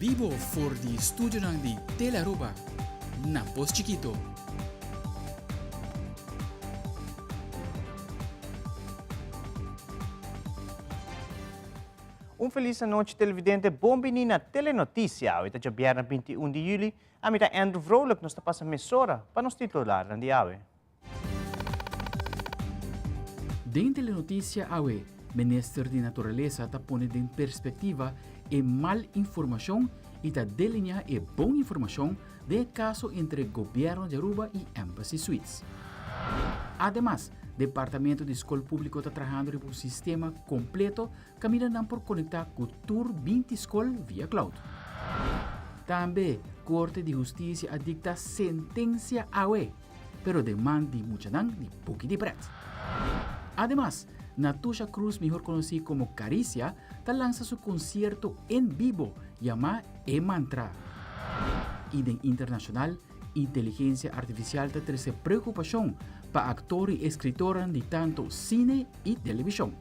bibo for di studionan di Telearuba na Pos Chikito. Un felis anochi televidente, bon bini na Telenoticia. Awe ta djabièrnè 21 di juli. Ami ta Andrew Vrolijk, nos ta pasa mesora pa nos titularnan di awe. Den Telenoticia awe, Minister di Naturalesa ta pone den perspectiva e mal informacion y ta delinea e bon informacion den e caso entre Gobierno di Aruba y Embassy Suites. Ademas, Departamento di Scol Publico ta trahando riba un sistema completo Kaminda nan por konektá ku tur 20 skol via cloud. Tambe Korte di Hustisia a dikta sentensia awe, pero den man di muchanan di buki di pret. Ademas, Natusha Cruz mihor konosí komo Caricia ta lansa su konsierto en bibo yamá E Mantra. I den internashonal, Inteligencia artificial ta trece preocupacion pa actor y escritornan di tanto cine y television.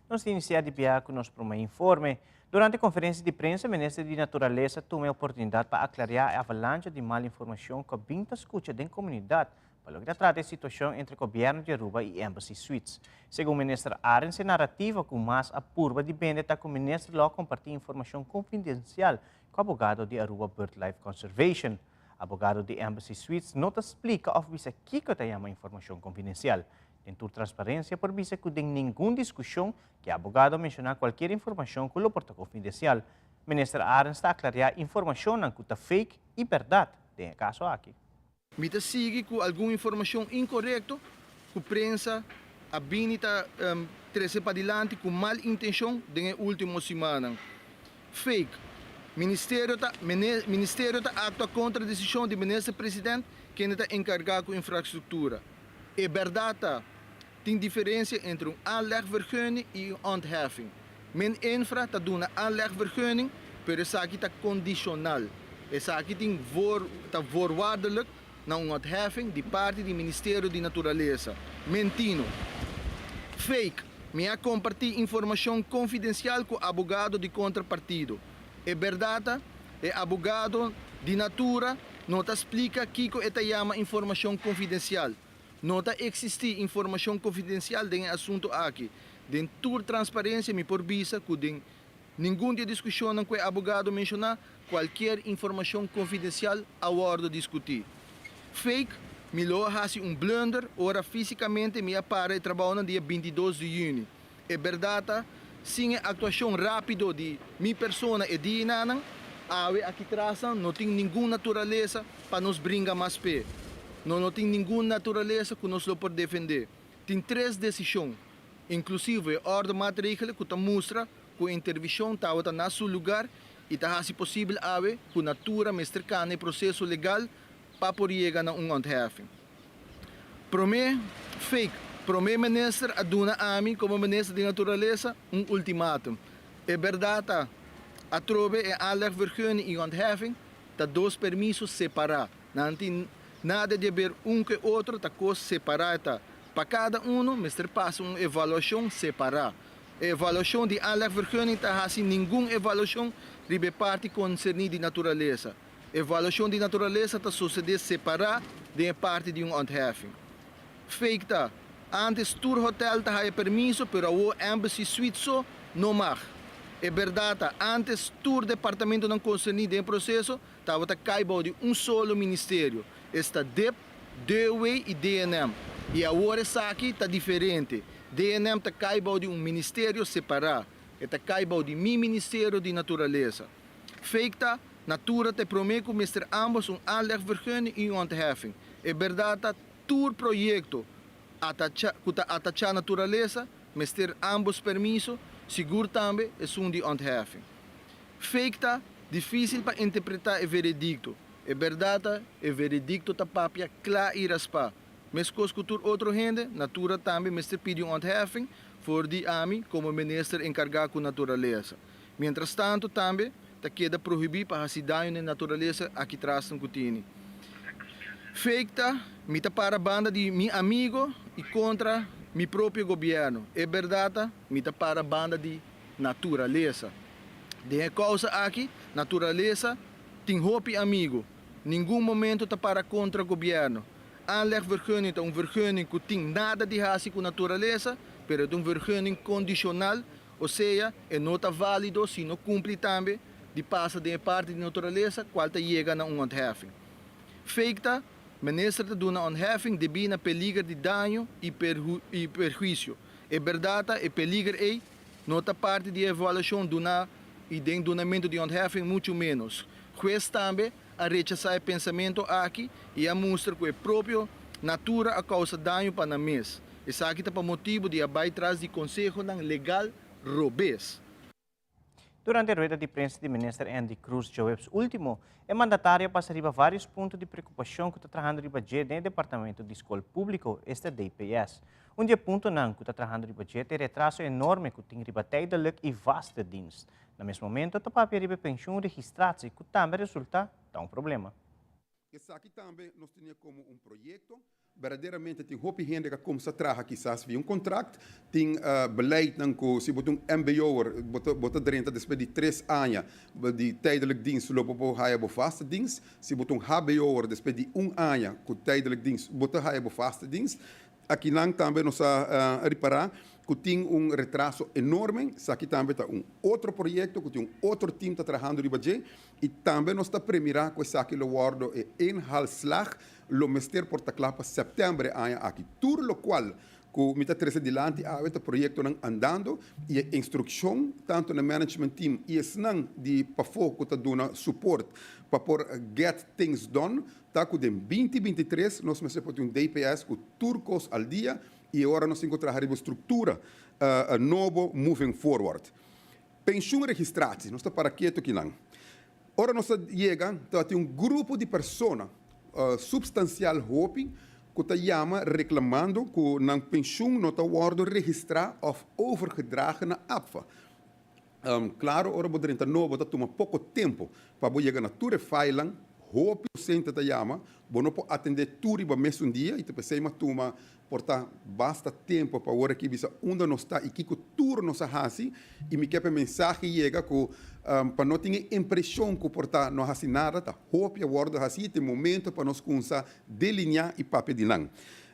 Nos ta inicia di bia cu nos prome informe. Durante conferencia di prensa, Minister di Naturalesa tuma e oportunidad pa aclaria e avalancha di mal informacion cu a bin ta scucha den comunidad Pa loke ta trata e situacion entre Gobierno di Aruba y Embassy Suites. Segun Minister Arends e narrativa cu mas a purba di bende ta cu Minister lo a comparti informacion confidencial cu abogado di Aruba Birdlife Conservation. Abogado di Embassy Suites no ta splica of bisa kico ta yama informacion confidencial. Den tur transparencia por bisa cu den ningun discusion cu e abogado a menciona cualkier informacion cu lo por ta confidencial. Minister Arends ta aclaria informacionnan cu ta fake y berdad den e caso aki. Mi ta sigui ku algun informashon inkorekto ku prensa a bini ta trese padilanti ku mal intenshon den e último simannan. Fake. Ministerio ta Ministerio ta aktua kontra desishon di Minister President kende ta enkargá ku infrastruktura. E bèrdat ta, tin diferensia entre un aanlegvergunning i un ontheffing. Min-Infra ta duna aanlegvergunning, pero esaki ta kondishonal. Esaki tin voor ta voorwaardelijk na un ontheffing di parti di Ministerio di Naturalesa. Mentino. Fake. Mi a kompartí informashon konfidensial ku abogado di kontrapartido. E bèrdat ta, e abogado di Natura no ta splika kiko e ta yama informashon konfidensial. No ta eksistí informashon konfidensial den e asuntu aki. Den tur transparensia mi por bisa ku den ningun di e diskushonnan ku e abogado menshoná, kualkier informashon konfidensial a wòrdu diskutí. Fake, Mi lo a hasi un blunder ora físikamente mi a para e trabounan dia 22 di yüni. E bèrdat ta, sin e aktuashon rápido di mi persona e dianan, awe aki trasnan no tin ningun naturalesa pa nos bringa mas p'e. No no tin ningun naturalesa ku nos lo por defendé. Tin tres desishon, inklusivo e òrdematregelen ku ta mustra ku e intervishon tabata na su lugar i ta hasi posibel awe ku natura mester kana e proseso legal pa por yega na un ontheffing. Prome fake, Prome Minister a duna ami komo Minister di Naturalesa un ultimatum. E bèrdat ta, atrobe e aanlegvergunning i ontheffing ta dos permiso separá. Nan tin nada di haber un ku e otro, ta kos separá e ta. Pa kada uno mester pasa un evaluashon separá. E evaluashon di aanlegvergunning ta hasi ningun evaluashon riba e parti konserní di naturalesa. Evaluashon di naturalesa ta sosodé separá den e parti di un ontheffing. Fake ta, antes tur hotel ta haya permiso pero awor Embassy Suite so no mag. E berdad ta, antes tur departamentonan konserní den e proseso tabata kai bou di un solo ministerio, esta dip, DOW i DNM. I awor esaki ta diferente, DNM ta kai bou di un ministerio separá, e ta kai bou di mi Ministerio di Naturalesa. Fake ta, Natura ta e promé ku mester ambos un aanlegvergunning i un ontheffing. E bèrdat ta, tur proyekto atacha ku ta atachá naturalesa mester ambos permiso, sigur tambe esun di ontheffing. Fake ta, difísil pa interpretá e veredikto. E bèrdat ta, e veredikto ta papia kla i raspá. Meskos ku tur otro hende, Natura tambe mester pidi un ontheffing for di ami komo minister enkargá ku naturalesa. Mientrastantu tambe ta keda prohibí pa hasi daño na e naturalesa aki trasnan ku tini. Fake ta, mi ta para banda di mi amigo i kontra. Mi propio gobièrnu. E bèrdat ta, mi ta para banda di naturalesa. Den e kousa aki, naturalesa tin hopi amigu. Ningun momento ta para kontra gobièrnu. Aanlegvergunning ta un vergunning ku tin nada di hasi ku naturalesa, pero e ta un vergunning kondishonal, osea e no ta válido si no kumpli tambe di pasa den e parti di naturalesa kual ta yega na un ontheffing. Fake ta, Minister ta duna ontheffing debí na peliger di daño i perhuisio. E bèrdat ta e peliger ei no ta parti di e evaluashon duná i den dunamentu di ontheffing muchu ménos. Hues tambe a rechasá e pensamentu aki i a mustra ku e propio natura a kousa daño pa nan mes. Esaki ta pa motibu di a bai tras di konsehonan legal robes. Durante rueda di prensa di Minister Endy Croes djaweps ultimo, e mandatario a pasa riba varios punto di preocupacion cu ta trahando riba dje den e Departamento di Scol Publico, esta DPS. Un di e puntonan cu ta trahando riba dje ta e retraso enorme cu tin riba tijdelijk y vaste dienst. Na mes momento ta papia riba e pensioenregistratie cu tambe a resulta ta un problema. Esaki tambe nos tene komo un proyekto. Berdaderamente tin hopi hende ku a kumsa traha kisas via un kontrakt. Tin beleidnan ku si bo ta un mbo'er bo ta drenta despues di tres aña di tijdelijk dienst lo bo por haya bo vaste dienst. Si bo ta un hbo'er despues di un aña ku tijdelijk dienst bo ta haya bo vaste dienst. Akinan tambe nos a ripará ku tin un retraso enorme. Esaki tambe ta un otro proyekto ku tin un otro tim ta trahando riba dje i tambe nos ta premirá ku esaki lo wòrdu e inhaalslag lo mester por ta kla pa sèptèmber e aña aki. Tur lokual ku mi ta trese dilanti awe ta proyektonan andando i e instrukshon tantu na management team i esnan di pafó ku ta duna support pa por get things done Ta ku den 2023 nos mester por tin un DPS ku tur kos al dia i e ora nos tin ku traha riba un struktura nobo moving forward. Penshun registratie, nos ta para ketu kinan. Ora nos ta yega tabatin un grupo di persona supstansial hopi ku ta yama reklamando ku nan penshun no ta wòrdu registrá òf overgedragen na APFA. Claro, ora bo drenta nobo ta tuma poco tempo pa bo yega na tur e filenan. Hopi docente ta yama, bo no por atende tur riba mesun dia y ta pesey ma tuma por ta basta tempo pa ora aki bisa unda nos ta y kico tur nos a haci. Y mi ke pa e mensahe yega cu pa no tin e impresion cu por ta no a haci nada, ta hopi a wordo haci y ta e momento pa nos cunsa delinea y papia di nan.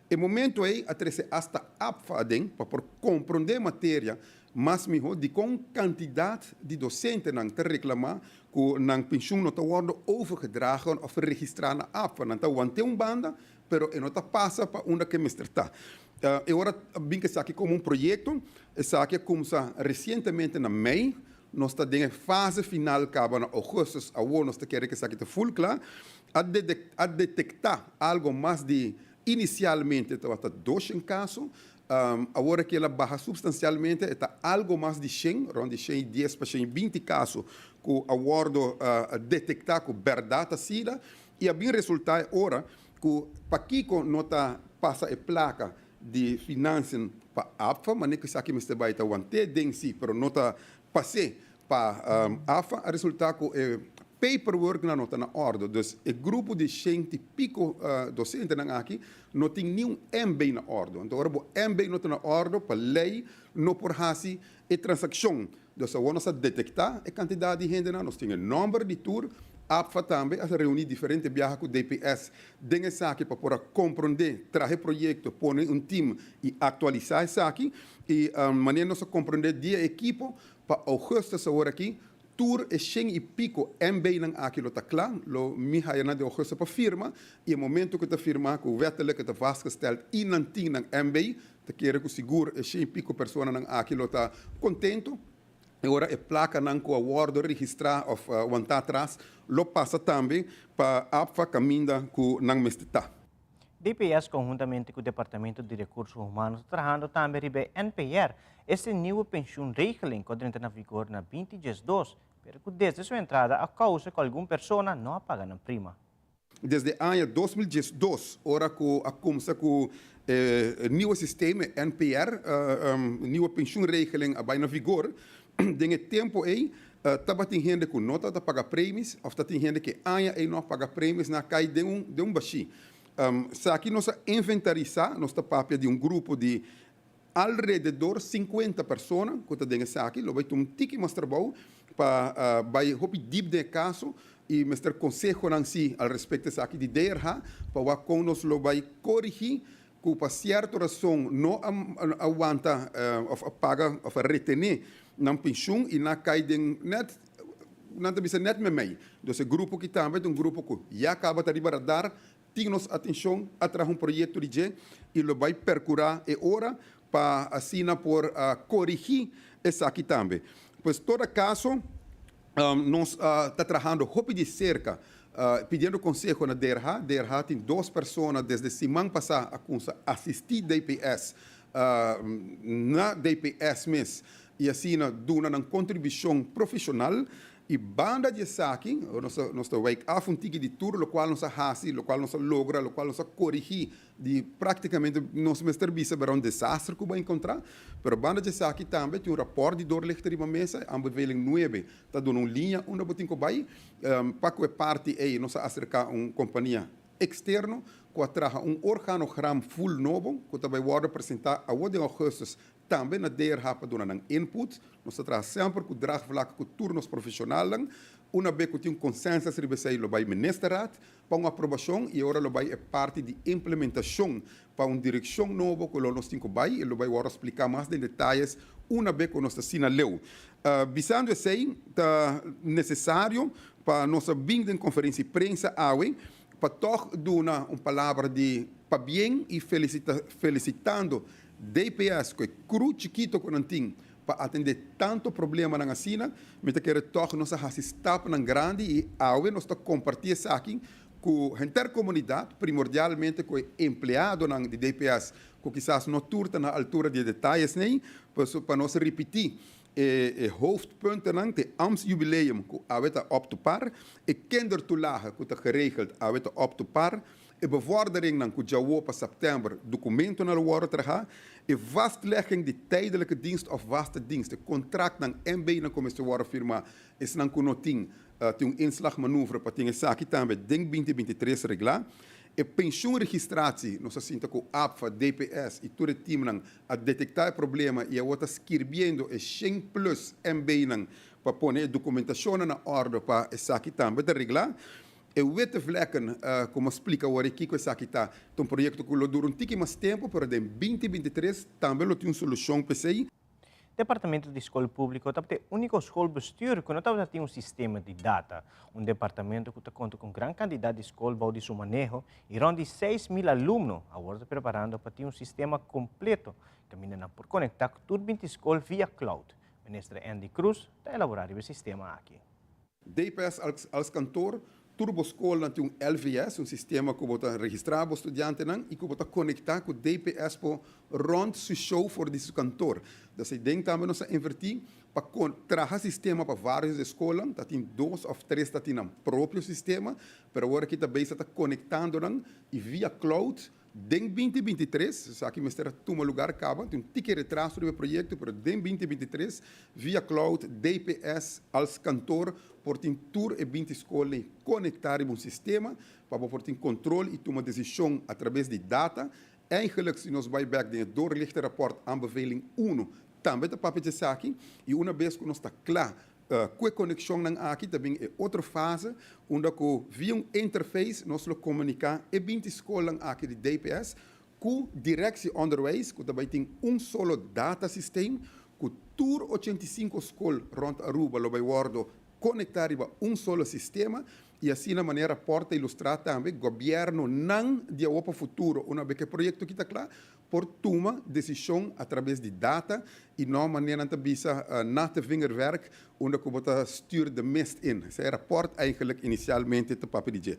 E momento ey a trece hasta APFA aden pa por comprende materia Mas mihó, dikon kantidat di dosentenan ta reklamá ku nan penshun no ta wòrdu overgedragen òf registrá na APFA? Nan ta want'é un banda, pero e no ta pasa pa unda ku e mester ta. E ora a bin ku esaki komo un proyekto. Esaki a kumsa resientemente na mei. Nos ta den e fase final kaba na ougùstùs. Awor nos ta kere ku esaki ta ful kla. A detektá algu mas di inisialmente tabata doshen kaso. Awor aki el a baha substancialmente, e ta algo mas di shen, rond di 110 pa 120 caso cu a wordo detecta cu berdad ta sida y a bin resulta e ora cu pakico no ta pasa e placa di financiën pa APFA, manera cu esaki mester bay ta wante den si, pero no ta pas'é pa APFA, a resulta cu e paperworknan no ta na ordo. Dus e grupo di shenti pico docentenan aki no tin ni un MB na ordo. Anto ora bo MB no ta na ordo, pa ley no por haci e transaccion. Dus awor nos a detecta e cantidad di hendenan, nos tin e nomber di tur. APFA tambe a reuni diferente biaha cu DPS den esaki pa por a compronde, traha e proyecto, pone un team y actualisa esaki. Y manera nos a compronde di e ekipo, pa augustus awor aki Tur e shen i piko MBnan aki lo ta kla, lo mi haya nan den augustus pa firma, i e momento ku ta firma ku wettelijk e ta vastgesteld i nan tin nan MB, ta kere ku sigur e shen i piko personanan aki lo ta kontento, e ora e plakanan ku a wòrdu registrá òf wantá atras lo pasa tambe pa APFA kaminda ku nan mester ta. DPS conhuntamente cu Departamento di Recurso Humano ta trahando tambe riba e NPR, este Nieuwe Pensioenregeling cu a drenta na vigor na 2012, pero cu desde su entrada a causa cu algun persona no a paga nan prima. Desde aña 2012, ora cu a cumsa cu e nieuwe sistema, e NPR, Nieuwe Pensioenregeling, a bay na vigor, den e tempo ey tabatin hende cu no tabata paga premies of tatin hende cu e aña ey no a paga premies, nan a cay den un bashi. Esaki nos a inventarisá, nos ta papia di un grupo di Alrededor 50 persona ku ta den esaki lo bai tuma un tiki mas trabou pa bai hopi dip den e kaso i mester konsehonan si al respekto esaki di DRH pa wak kon nos lo bai korigí ku pa sierto rason no a wanta òf a paga òf a retené nan penshun i nan a kai den nèt nan ta bisa nèt memei. Dus e grupo aki tambe ta un grupo ku ya kaba ta riba radar. Tin nos atencion a traha un proyecto di dje y lo bay percura e ora pa asina por corigi esaki tambe. Pues toda caso nos ta trahando hopi di cerca pidiendo conseho na DRH. DRH tin dos persona desde siman pasa a cunsa asisti DPS na DPS mes y asina duna nan contribucion profesional. I banda di esaki, nos ta nos ta wijk af un tiki di tur lokual nos a hasi, lokual nos a logra, lokual nos a korigí di práktikamente nos mester bisa bera un desaster ku bo a enkontrá. Pero banda di esaki tambe tin un rapòrt di doorlichter riba mesa, e aanbeveling nuebe ta duna un liña unda bo tin ku bai. Pa ku e parti ei nos a aserká un kompania eksterno ku a traha un organogram full nobo ku ta bai wòrdu presentá awor den ougùstùs Tambe na DRH pa duna nan input. Nos ta traha semper ku draagvlak ku tur nos profeshonalnan. Una be ku tin un konsensus riba esei lo bai Ministerraad pa un aprobashon i e ora lo bai e parti di implementashon pa un direkshon nobo ku lo nos tin ku bai i lo bai wòrdu spliká mas den detayes una be ku nos ta asina leu. Bisando esei ta nesesario pa nos a bin den konferensia di prensa awe pa tòg duna un palabra di pabien i felisitando DPS ku e kru chikito ku nan tin pa atendé tanto problemanan asina, mi ta kere tòg nos a hasi stapnan grandi i awe nos ta kompartí esaki ku henter komunidat, primordialmente ku e empleadonan di DPS ku kisas no tur ta na altura di e detayesnan, pa nos ripití e hoofdpuntennan, te ambtsjubileum ku awe ta op to par, e kindertoelage ku ta geregeld awe ta op to par, E bevorderingnan ku djawo pa sèptèmber dokumentonan lo wòrdu trahá, e vastlegging di tijdelijke dienst òf vaste dienst, e kontraktnan MB nan ku mester wòrdu firmá, esnan ku no tin, tin un inslagmanoeuvre pa tin esaki tambe den 2023 reglá. E pensioenregistratie, nos a sinta ku APFA, DPS i tur e timnan a detektá e problema i awor ta skirbiendo e shen plus MB-nan pa pone e dokumentashonnan na òrdu pa esaki tambe ta reglá. E witte vlekken, como a splica awor e kico esaki ta, ta un proyecto cu lo dura un tiki mas tempo, pero den 2023 tambe lo tin un solucion p'esey. Departamento di Skol Públiko tabata e úniko skolbestuur ku no tabata tin un sistema di data. Un departamento ku ta konta ku un gran kantidat di skol bou di su maneho i rònt di 6000 alumno awor ta preparando pa tin un sistema kompleto kaminda nan por konektá ku tur 20 skol via cloud. Minister Endy Croes ta elaborá riba e sistema aki. DPS als kantoor, tur bo skolnan tin un LVS, un sistema ku bo ta registrá bo studiantenan i ku bo ta konektá ku DPS por rònt su show for di su kantoor. Dus ei den tambe nos a invertí pa traha sistema pa vários di e skolnan, ta tin dos òf tres ta tin nan propio sistema, pero awor aki ta bezig ta konektando nan i via cloud Den 2023, esaki mester a tuma lugar caba, tin un tiki retraso riba e proyecto, pero den 2023 via cloud DPS als kantoor por tin tur e 20 scolnan conecta riba un sistema pa bo por tin control y tuma decision a traves di data. Eigenlijk si nos bay bek den e doorlichtenrapport aanbeveling uno tambe ta papia djesaki y una bes cu nos ta cla Ku e konekshonnan aki ta bin e otro fase unda ku via un interface nos lo komuniká e 20 skolnan aki di DPS ku Directie Onderwijs ku ta bai tin un solo data systeem ku tur 85 skol rònt Aruba lo bai wòrdu konektá riba un solo sistema i asina manera rapòrt ta ilustrá tambe gobièrnunan di awor pa futuro una bes ku e proyekto aki ta kla Por tuma desishon atrabes di data i no manera nan ta bisa natte vingerwerk unda ku bo ta stuur de mist in. Esei rapòrt eigenlijk inisialmente ta papia di dje.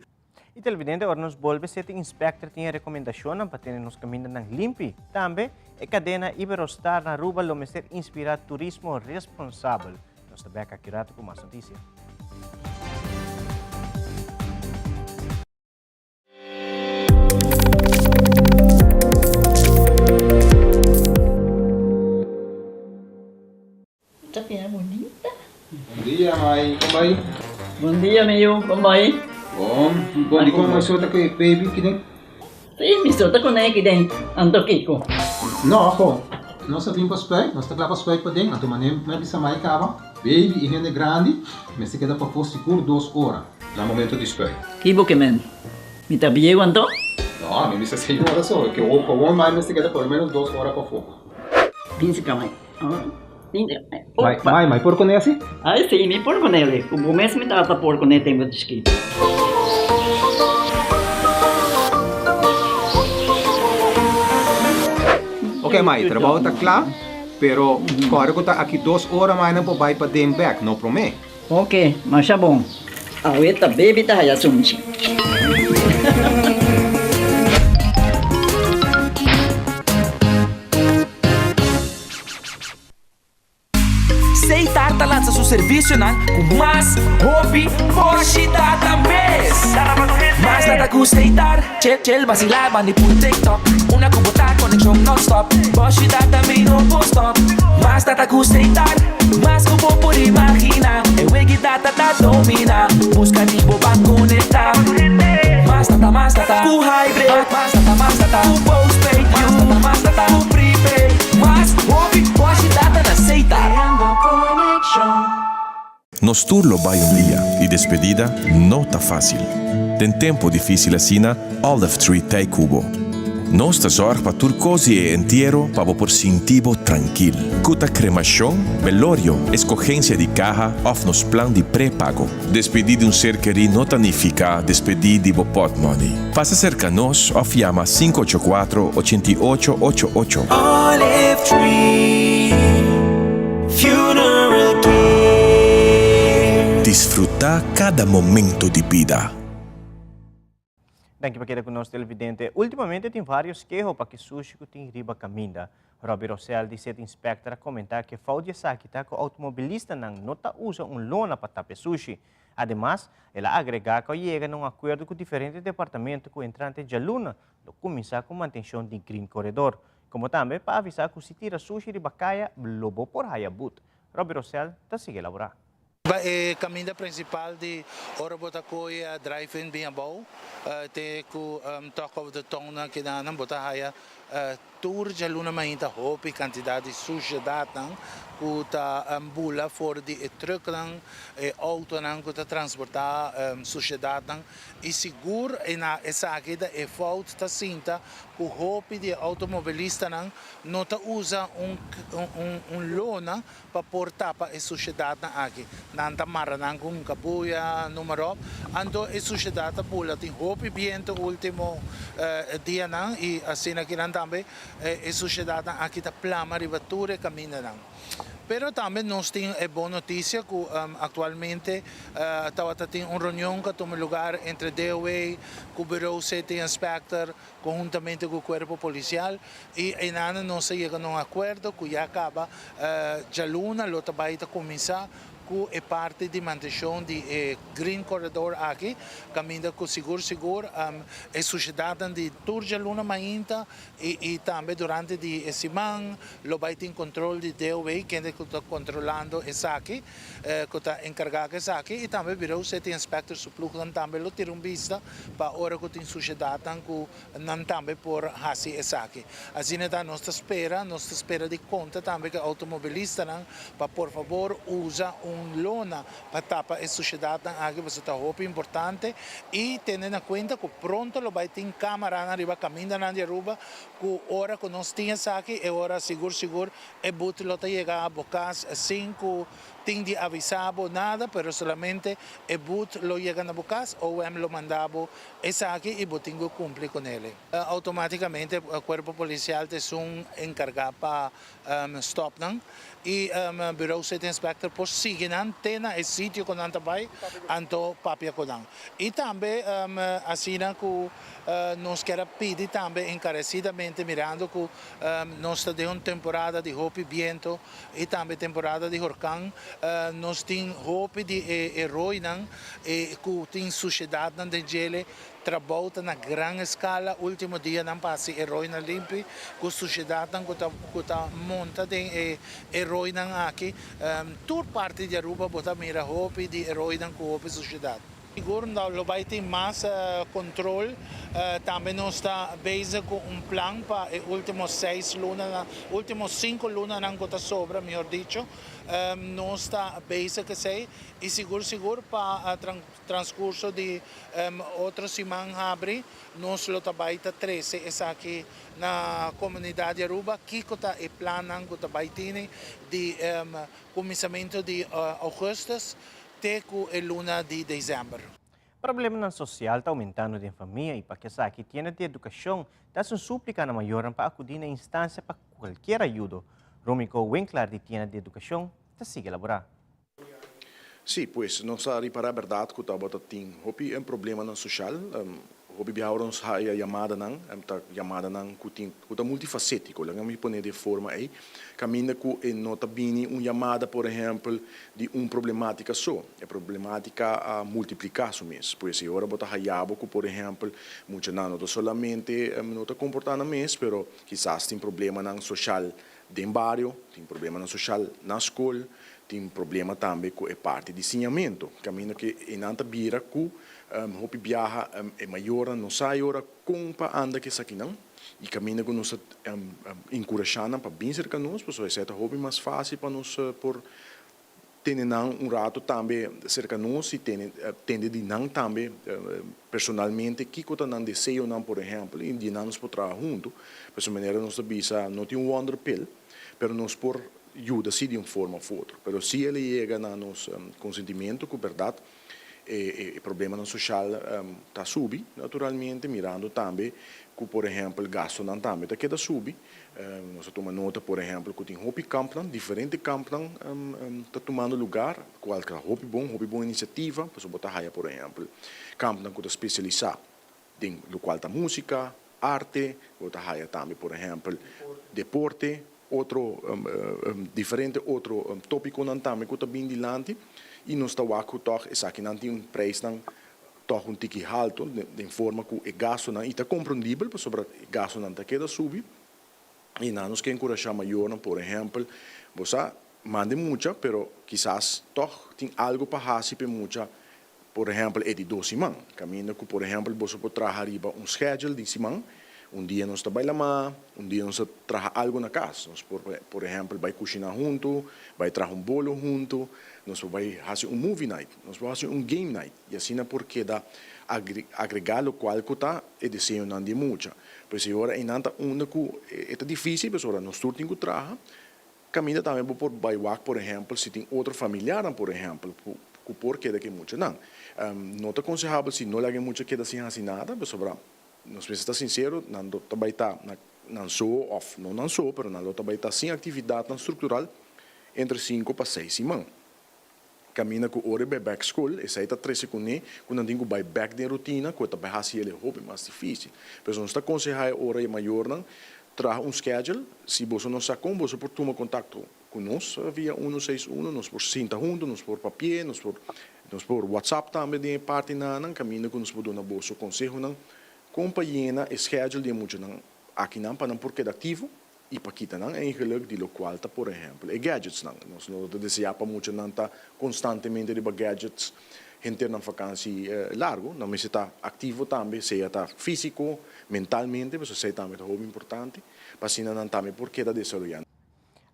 I televidente ora nos bolbe City Inspector tin e rekomendashonnan pa tene nos kamindanan limpi. Tambe e kadena Iberostar na Aruba lo mester inspirá turismo responsabel. Nos ta bèk aki rato ku mas notisia. Ta bira bunita. Bon dia mai, kon bai? Bon dia mi yu, kon bai? Bon, bon di kon mi so ta ku e baby kiden? Si, mi so ta ku ne kiden, anto kiko? No, ho. Nos a bin pa spuit, nos ta kla pa spuit paden, anto manera mi a bisa mai kaba, baby i hende grandi mester keda pafó sigur dos ora na momento di spuit. Ki bo ke men? Mi ta bieu anto? No, mi bisa señora so, ke gewoon mai mester keda por lo menos dos ora pafó. Bin si ka mai. Mai, mai, mai por kuné asi? Ai si, mi por kuné. Ku bo mes mi tata por kuné tempu di chikitu. Ok mai, trabou ta kla, pero kòrda ku ta aki dos ora mai nan por bai paden bèk, no promé. Ok, masha bon. Awe ta baby ta haya sunchi. Setar ta lansa su servicionan cu mas hopi boshi data mes. Mas data cu Setar, chill chill vacila bandi puru TikTok. Una cu bo ta conexion non stop, boshi data mi no por stop. Mas data cu Setar, mas cu bo por imagina. E wegi data ta domina, busca di bo ban conecta. Mas data, mas data cu hybrid, mas data, mas data cu postpaid, mas data, mas data cu prepaid. Mas hopi boshi data na Setar. Nos tur lo bai un dia y despedida no ta facil. Den tempo dificil asina, Olive Tree t'ey cu bo. Nos ta zorg pa tur cos di e entiero pa bo por sinti bo trankil. Cu ta cremacion, velorio, escogencia di caha of nos plan di prepago. Despedi di un ser keri no ta nifica despedi di bo portmoney. Pasa cerca nos of yama 584 88 88. Olive Tree Funeral Care. Disfruta cada momento di bida. Danki pa keda ku nos, televidente. Últimamente tin varios keho pa ku sushi ku tin riba kaminda. Robbie Rossell di City Inspector a komentá ku fout di esaki ta ku outomobilistanan no ta usa un lona pa tapa sushi. Ademas, el a agregá ku a yega na un akuerdo ku diferente departamento ku entrante djaluna lo kuminsá ku mantenshon di Green Corridor. Komo tambe pa avisá ku si tira sushi riba kaya, lo bo por haya but. Robbie Rossell ta sigui elaborá. E kaminda prinsipal di ora bo ta koi drive-in bin abou, te ku Talk of the Town na kidanan bo ta haya tur djaluna mainta hopi kantidat di sushedatnan ku ta bula for di e trucknan, e outonan ku ta transportá sushedatnan i sigur na esaki ta e fout ta sinta ku hopi di e outomobilistanan no ta usa un un lona pa por tapa e sushedatnan aki. Nan ta mara nan ku un kabuya, noem maar op. Anto e sushedat ta bula. Tin hopi bientu último dianan i asina kinan tambe e sushedatnan aki ta plama riba tur e kamindanan. Pero tambe nos tin e bon notisia ku aktualmente tabata tin un reunion ku a tuma lugar entre DOW ku Bureau City Inspector konhuntamente ku kuerpo polisial i einan nos a yega na un akuerdo ku ya kaba djaluna lo ta bai ta kuminsá ku e parti di mantenshon di e Green Corridor aki, kaminda ku sigur sigur e sushedatnan di tur djaluna mainta i tambe durante di e siman lo bai tin kontrol di DOW kende ku ta kontrolando esaki, ku ta enkargá ku esaki i tambe Bureau City Inspector su plugnan tambe lo tira un bista pa ora ku tin sushedatnan ku nan tambe por hasi esaki. Asina ta nos ta spera, nos ta spera di konta tambe ku e outomobilistanan pa por fabor usa un lona pa tapa e sushedatnan aki pasobra ta hopi importante i tene na kuenta ku pronto lo bai tin kamaranan riba kamindanan di Aruba ku ora ku nos tin esaki e ora sigur sigur e but lo ta yega bo kas sin ku tin di avisá bo nada pero solamente e but lo yega na bo kas, OM lo manda bo esaki i bo tin ku kumpli ku nele. Outomátikamente kuerpo polisial ta esun enkargá pa stòp nan i Bureau City Inspector por sigui nan te na e sitio ku nan ta bai anto papia ku nan. I tambe asina ku nos kier a pidi tambe enkaresidamente mirando ku nos ta den un temporada di hopi biento i tambe temporada di horkan nos tin hopi di e roinan ku tin sushedatnan den djele. Trabou ta na gran eskala último dianan pa hasi e roinan limpi ku sushedatnan ku ta ku ta monta den e e roinan aki. Tur parti di Aruba bo ta mira hopi di e roinan ku hopi sushedat. Sigur lo bai tin mas control. Tambe nos ta bezig cu un plan pa e ultimo seis lunanan, ultimo cinco lunanan cu ta sobra, mihor dicho. Nos ta bezig cu esey y sigur sigur pa transcurso di otro siman habri nos lo ta bai ta trece esaki na comunidad di Aruba. Kico ta e plannan cu ta bai tini di cuminsamento di augustus te ku e luna di desèmber. Problemanan sosial ta oumentando den famia i pa kesaki tienda di edukashon ta hasi un súplika na mayornan pa akudí na instansia pa kualkier ayudo. Romiko Winklar di tienda di edukashon ta sigui elaborá. Sí, pues nos a ripará bèrdat ku tabata tin hopi problemanan soshal. Hopi biaha ora nos haya yamadanan, ta yamadanan ku tin ku ta multifasétiko, laga mi pone di e forma ei, kaminda ku e no ta bini un yamada, por ehèmpel, di un problemátika so. E problemátika a multipliká su mes. Pues e ora bo ta haya bo ku, por ehèmpel, muchanan no ta solamente no ta komportá nan mes, pero kisas tin problemanan soshal den bario, tin problemanan soshal na skol, tin problema tambe ku e parti di siñamentu, kaminda ku e nan ta bira ku Hopi biaha e mayornan no sa e ora kon pa anda ku esakinan i kaminda ku nos ta enkurashá nan pa bin serka nos pasobra esei ta hopi mas fásil pa nos por tene nan un rato tambe serka nos i tene tende di nan tambe personalmente kiko ta nan deseonan por ehèmpel i di nan nos por traha huntu. Pasobra manera nos ta bisa no tin un wonderpil pero nos por yuda si di un forma òf otro pero si el a yega na nos konsentimentu ku bèrdat E problemanan soshal ta subi naturalmente, mirando tambe ku por ehèmpel gastunan tambe ta keda subi. Nos a tuma nota por ehèmpel ku tin hopi kampnan, diferente kampnan ta tumando lugar, kual ta hopi bon, hopi bon inisiativa, pasobra bo ta haya por ehèmpel kampnan ku ta spesialisá den lokual ta músika, arte, bo ta haya tambe por ehèmpel deporte, Otro diferente otro topiconan tambe cu ta bin dilanti y nos ta wak cu tog esakinan tin un prijsnan tog un tiki halto den forma cu e gastonan y ta comprendibel pasobra e gastonan ta keda subi y nan nos ke encurasha mayornan por ehempel bo sa manda e mucha pero kisas tog tin algo pa haci pa e mucha Por ehèmpel e di dos siman, kaminda ku por ehèmpel boso por traha riba un schedule di siman, un dia nos ta bai lamá, un dia nos ta traha algu na kas. Nos por por ehèmpel bai kushiná huntu, bai traha un bolo huntu, nos por bai hasi un movie night, nos por hasi un game night i asina por keda agregá lokual ku ta e deseonan di e mucha. Pues e ora einan ta unda ku e ta difísil pasobra nos tur tin ku traha, Caminda tambe bo por bay wak por ehempel si tin otro familiarnan por ehempel cu por keda cu e muchanan. No ta consehabel si no laga e mucha keda sin haci nada pasobra nos mester ta sincero nan lo ta bay ta na nan so of no nan so pero nan lo ta bay ta sin actividadnan structural entre cinco pa seis siman. Caminda cu ora e bay bek scol esey ta trece cune cu nan tin cu bay bek den rutina cu e ta bay haci el e hopi mas dificil. Por eso nos ta conseha e ora e mayornan traha un schedule, si boso no sa con boso por tuma contacto cu nos via uno seis uno, nos por sinta hunto, nos por papia, nos por nos por whatsapp tambe den e parti nanan caminda cu nos por duna boso consehonan con pa yena e schedule di e muchanan akinan pa nan por keda activo i pa kita nan eigenlijk di lokual ta por ehèmpel e gadgetsnan. Nos no ta deseá pa muchanan ta konstantemente riba gadgets henter nan fakansi largu. Nan mester ta aktivo tambe, sea ta físiko, mentalmente, pasobra esei tambe ta hopi importante, pa asina nan tambe por keda desaroyá.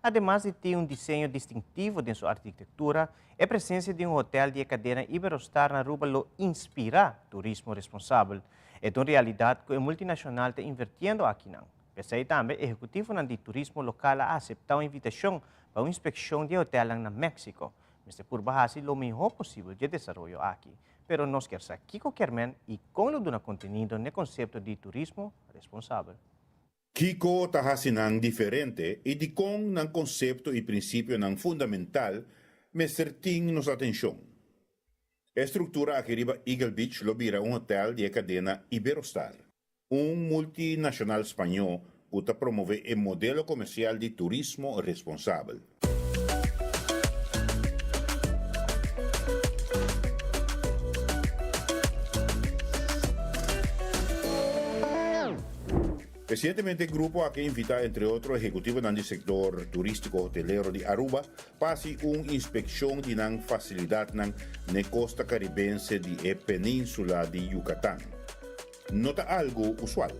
Ademas di tin un diseño distintivo den su arkitektura, e presensia di un hotel di e kadena Iberostar na Aruba lo inspirá turismo responsabel. E ta un realidat ku e multinashonal ta invertiendo akinan. P'esei tambe ehekutivonan di turismo lokal a aseptá un invitashon pa un inspekshon di e hotelnan na Meksiko. Mester purba hasi lo mihó posibel dje desaroyo aki. Pero nos kier sa kiko kier men i kon lo duna kontenido n'e konsepto di turismo responsabel. Kiko ta hasi nan diferente i dikon nan konsepto i prinsipionan fundamental mester tin nos atenshon? E struktura aki riba Eagle Beach lo bira un hotel di e kadena Iberostar. Un multinacional spañó cu ta promove e modelo comercial di turismo responsabel. Resientemente e grupo aki a invita entre otro ehecutivonan di sector turistico hotelero di Aruba pa haci un inspeccion di nan facilidadnan n'e costa caribense di e peninsula di Yucatan. No ta algo usual.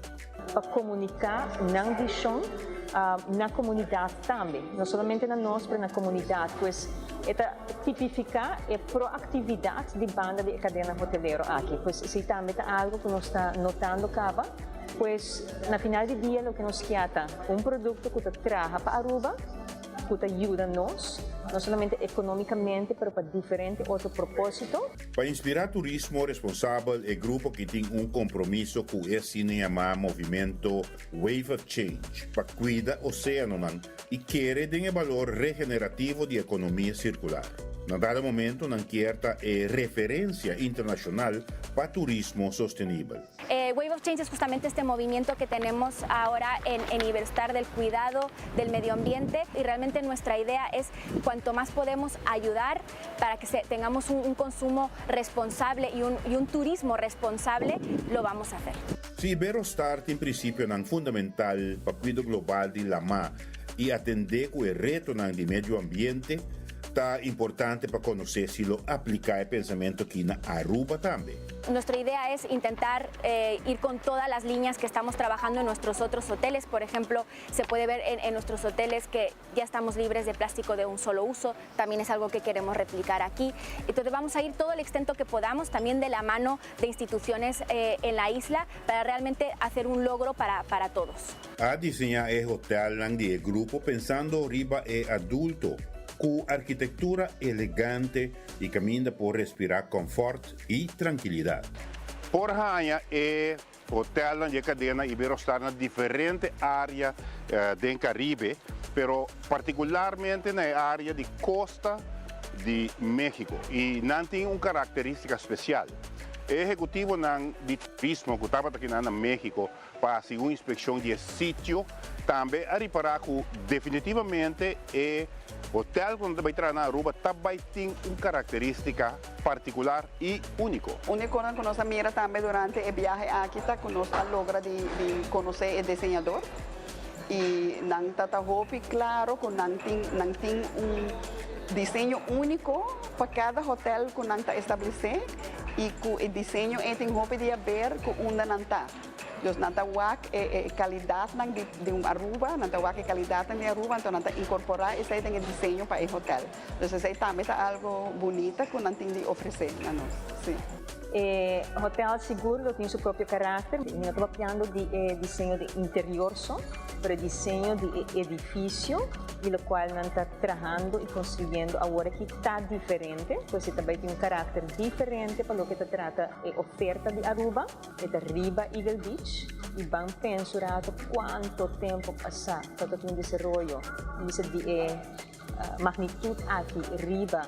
Pa comunica nan vision na comunidad tambe, no solamente na nos pero na comunidad, pues e ta tipifica e proactividad di banda di e cadena hotelero aki, pues esey tambe ta algo cu nos ta notando caba, pues na final di dia loke nos kia ta un producto cu ta traha pa Aruba, cu ta yuda nos, no solamente economicamente pero pa diferente otro proposito. Pa inspirá turismo responsabel e grupo ki tin un kompromiso ku e asina yamá movimento Wave of Change pa kuida oséanonan i kere den e balor regenerativo di ekonomia sirkular. Na dado momento nan kier ta e referensia internashonal pa turismo sostenibel. Wave of Change es justamente este movimiento que tenemos ahora en en Iberostar del cuidado del medio ambiente y realmente nuestra idea es cuanto más podemos ayudar para que se, tengamos un, un consumo responsable y un, y un turismo responsable, lo vamos a hacer. Si Iberostar tin prinsipionan fundamental pa kuido global di lamá i atendé ku e retonan di medio ambiente, ta importante pa konosé si lo apliká e pensamentu akí na Aruba tambe. Nuestra idea es intentar eh, ir con todas las líneas que estamos trabajando en nuestros otros hoteles. Por ejemplo, se puede ver en, en nuestros hoteles que ya estamos libres de plástico de un solo uso, también es algo que queremos replicar aquí. Entonces vamos a ir todo el extento que podamos, también de la mano de instituciones eh, en la isla, para realmente hacer un logro para, para todos. A diseñá e hotelnan di e grupo pensando riba e adulto, ku arkitektura elegante i kaminda por respirá kòmfòrt i trankilidat. Por haña e Hotelnan di e kadena Iberostar na diferente área den Karibe, pero partikularmente na e área di kosta di México i nan tin un karakterístika spesial. E ehekutivonan di turismo ku tabata kinan na México pa hasi un inspekshon di e sitio tambe a ripará ku definitivamente e hotel ku nan ta bai traha na Aruba ta bai tin un karakterístika partikular i úniko. Un di konan ku nos a mira tambe durante e biahe aki ta ku nos a logra di di konosé e diseñador i nan ta ta hopi klaro ku nan tin nan tin un diseño úniko pa kada hotèl ku nan ta establesé i ku e diseño ei tin hopi di haber ku unda nan ta. Dus nan ta wak e e kalidatnan di di un Aruba, nan ta wak e kalidatnan di Aruba anto nan ta inkorporá esei den e diseño pa e hotèl. Dus esei tambe ta algo bunita ku nan tin di ofresé na nos, sí. E hotel sigur lo tin su propio karakter. Mi no ta papiando di e diseño di interior so, pero e diseño di e edifisio di lokual nan ta trahando i konstruyendo awor aki ta diferente. Pues e ta bai tin un karakter diferente pa loke ta trata e oferta di Aruba. E ta riba Eagle Beach i ban pensa un rato kuanto tempu pasá ta tin un desaroyo bisa di e magnitud aki riba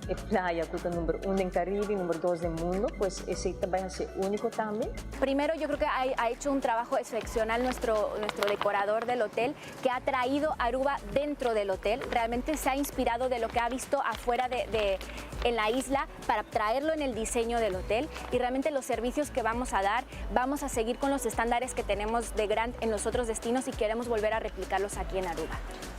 e playa cu ta number un den Caribe y number dos den mundo, pues esey ta bay haci unico tambe. Primero yo creo que ha, ha hecho un trabajo excepcional nuestro, nuestro decorador del hotel, que ha traído Aruba dentro del hotel. Realmente se ha inspirado de lo que ha visto afuera de, de, en la isla para traerlo en el diseño del hotel y realmente los servicios que vamos a dar, vamos a seguir con los estándares que tenemos de Grand en los otros destinos y queremos volver a replicarlos aquí en Aruba.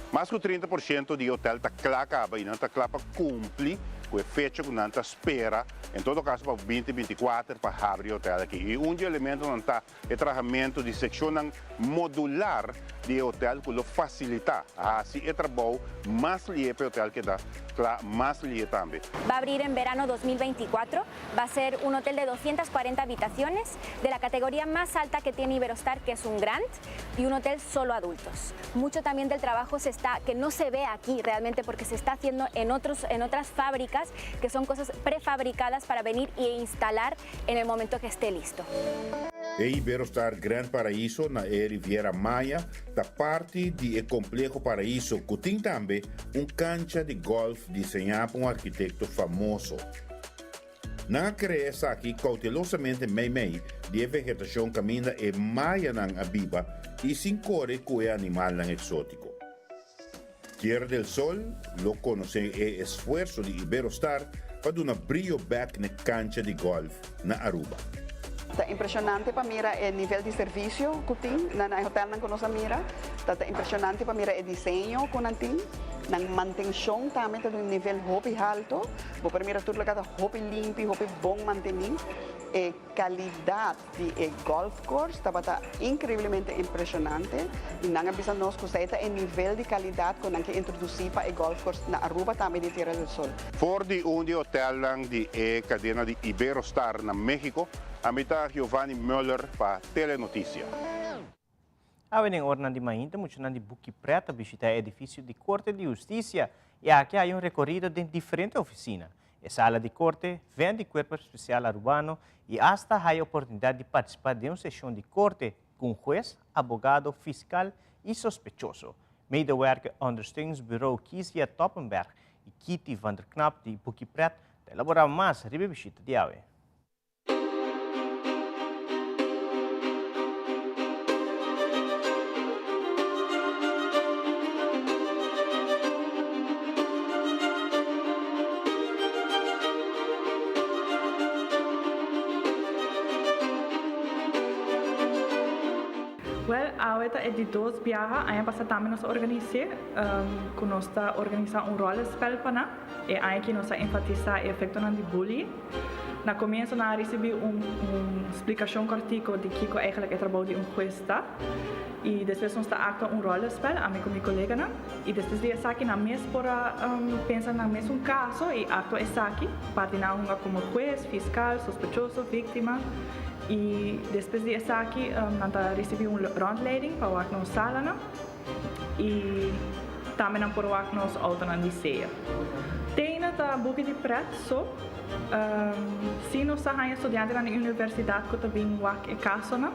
Mas ku 30% di e hotel ta kla kaba i nan ta kla pa kumpli ku e fecha ku nan ta spera, en todo kaso pa 2024 pa habri e hotel aki. I un di e elementonan ta e trahamentu di sekshonnan modular di e hotel ku lo fasilitá hasi e trabou mas lihe pa e hotel keda kla mas lihe tambe. Va a abrir en verano 2024, va a ser un hotel de 240 habitaciones de la categoría más alta que tiene Iberostar, que es un Grand, y un hotel solo adultos. Mucho también del trabajo se está, que no se ve aquí realmente porque se está haciendo en, otros, en otras fábricas, que son cosas prefabricadas para venir e instalar en el momento que esté listo. E Iberostar Grand Paraíso na e Riviera Maya ta parti di e Kompleho Paraíso ku tin tambe un kancha di gòlf diseñá pa un arkitekto famoso. Nan a krea esaki koutelosamente meimei di e vegetashon kaminda e mayanan a biba i sin kore ku e animalnan eksótiko. Tierra del Sol lo konosé e esfuerso di Iberostar pa duna brio bèk n'e kancha di gòlf na Aruba. Ta impresionante pa mira e nivel di servicio cu tin na e hotelnan cu nos a mira. Ta ta impresionante pa mira e diseño cu nan tin. Nan mantencion tambe ta di un nivel hopi halto. Bo por mira tur loke ta hopi limpi, hopi bon manteni. E calidad di e golf course tabata increiblemente impresionante y nan a bisa nos cu esey ta e nivel di calidad cu nan ke introduci pa e golf course na Aruba tambe di Tierra del Sol. For di un di hotelnan di e cadena di Iberostar na Mexico, ami ta Giovanni Muller pa Telenoticia. Awe den oranan di mainta muchanan di Buki Pret a bishita e edificio di Corte di Husticia y aki hay un recorido den diferente oficina. E sala di corte, ven di Cuerpo Especial Arubano y hasta haya oportunidad di participa den un sesion di corte cu un hues, abogado, fiscal y sospechoso. Medewerker Ondersteuningsbureau Kizia Toppenberg y Kitty van der Knap di Buki Pret ta elabora mas riba e bishita di awe. Wel, awe ta e di dos biaha. Aña pasa tambe nos a organis'é, ku nos ta organisá un rollenspel pa nan. E aña aki nos a enfatisá e efektonan di bullying. Na komienso nan a risibí un un splikashon kòrtiku di kiko eigentlik e trabou di un hues ta. I despues nos ta aktua un rollenspel, ami ku mi koleganan. I despues di esaki nan mes por a pensa nan mesun kaso i aktua esaki. Parti nan a hunga komo hues, fiskal, sospechoso, víktima. I despues di esaki nan ta risibí un rondleiding pa wak nos salanan. I tambe nan por wak nos autonan di sea. Teina ta buki di pret so. Si nos ta haña studiantenan di universidat ku ta bin wak e kasonan,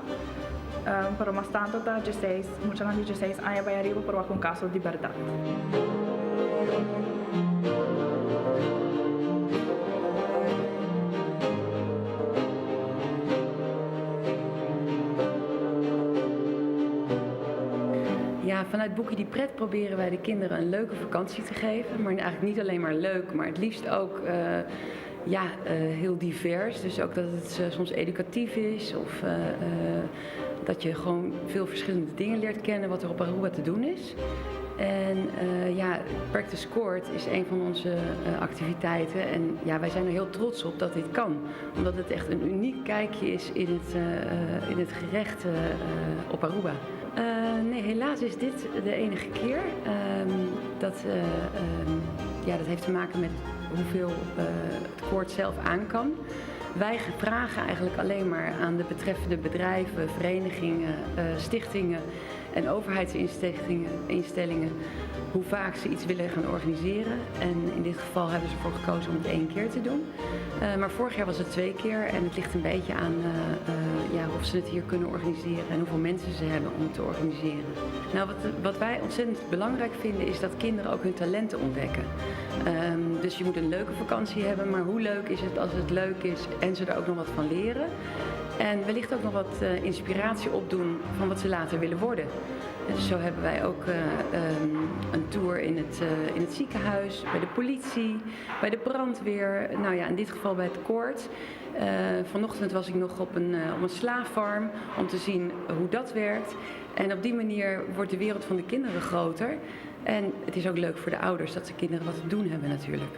pero mas tantu ta dieseis, muchanan di dieseis aña bai ariba por wak un kaso di bèrdat. Ja, vanuit Boekie die Pret proberen wij de kinderen een leuke vakantie te geven. Maar eigenlijk niet alleen maar leuk, maar het liefst ook uh, ja, uh, heel divers. Dus ook dat het uh, soms educatief is of dat je gewoon veel verschillende dingen leert kennen wat er op Aruba te doen is. En ja, Practice Court is een van onze activiteiten. En ja, wij zijn er heel trots op dat dit kan. Omdat het echt een uniek kijkje is in het, in het gerecht op Aruba. Nee, helaas is dit de enige keer. Um, dat, um, ja, dat heeft te maken met hoeveel het koord zelf aan kan. Wij vragen eigenlijk alleen maar aan de betreffende bedrijven, verenigingen, stichtingen en overheidsinstellingen hoe vaak ze iets willen gaan organiseren. En in dit geval hebben ze ervoor gekozen om het één keer te doen. Uh, maar vorig jaar was het twee keer en het ligt een beetje aan uh, uh, ja, of ze het hier kunnen organiseren en hoeveel mensen ze hebben om het te organiseren. Nou, wat, wat wij ontzettend belangrijk vinden is dat kinderen ook hun talenten ontdekken. Um, dus je moet een leuke vakantie hebben, maar hoe leuk is het als het leuk is en ze er ook nog wat van leren? En wellicht ook nog wat uh, inspiratie opdoen van wat ze later willen worden. En dus zo hebben wij ook uh, um, een tour in het, uh, in het ziekenhuis, bij de politie, bij de brandweer. Nou ja, in dit geval bij het koord. Uh, vanochtend was ik nog op een, op een slaaffarm om te zien hoe dat werkt. En op die manier wordt de wereld van de kinderen groter. En het is ook leuk voor de ouders dat de kinderen wat te doen hebben natuurlijk.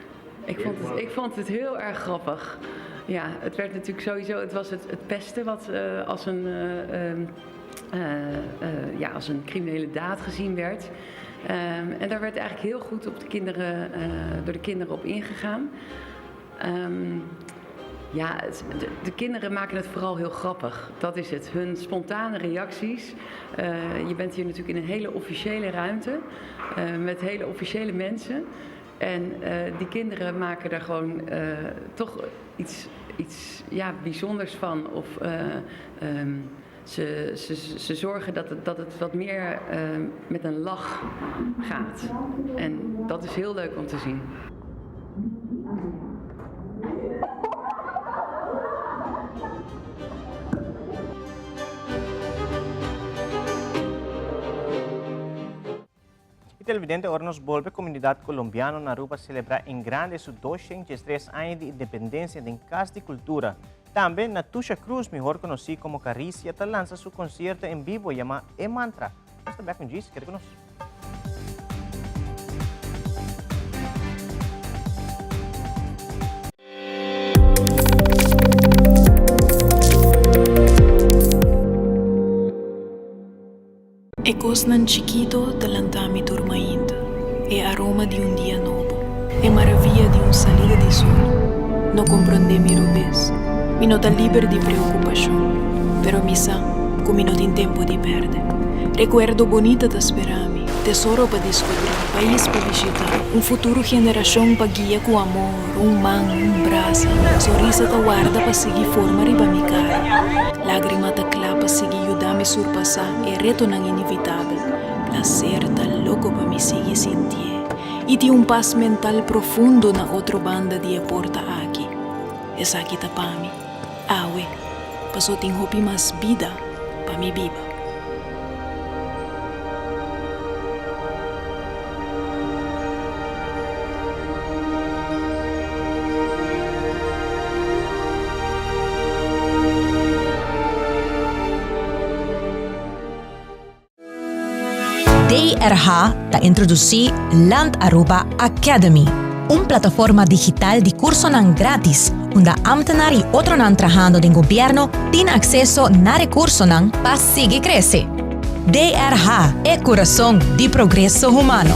Ik vond het, ik vond het heel erg grappig. Ja, het werd natuurlijk sowieso, het was het, het pesten wat uh, als, een, uh, uh, ja, als een criminele daad gezien werd. Um, en daar werd eigenlijk heel goed op de kinderen, door de kinderen op ingegaan. Um, ja, het, de, de, kinderen maken het vooral heel grappig. Dat is het. Hun spontane reacties. Uh, je bent hier natuurlijk in een hele officiële ruimte. Uh, met hele officiële mensen. En uh, die kinderen maken daar gewoon toch iets, iets ja, bijzonders van. Of um, ze, ze, ze zorgen dat het, dat het wat meer met een lach gaat. En dat is heel leuk om te zien. Y televidente, ora nos bolbe comunidad colombiano na Aruba celebra en grande su 203 aña di independencia den Cas di Cultura. Tambe Natusha Cruz, mihor conoci como Caricia, ta lansa su concierto en bibo yama E Mantra. Nos ta bek un djis, keda cu nos. E kosnan chikito ta lanta mi tur mainta, e aroma di un dia nobo, e maravia di un salida di sol. No komprondé mi robes, mi no ta liber di preokupashon, pero mi sa ku mi no tin tempu di pèrdè. Rekuerdo bonita ta spera mi, tesoro pa diskubrí, pais pa bishitá, un futuro generashon pa guia ku amor, un man, un brasa, sonrisa ta warda pa sigui forma riba mi kara, lágrima ta kla pa sigui yuda mi surpasá e retonan inevitabel. Plaser ta loko pa mi sigui sintié i tin un pas mental profundo na otro banda di e porta aki. Esaki ta pa mi, awe, paso tin hopi mas bida pa mi biba. DRH ta introduci Land Aruba Academy, un plataforma digital di cursonan gratis unda ambtenaar y otronan trahando den gobierno tin acceso na recursonan pa sigui crece. DRH, e curason di progreso humano.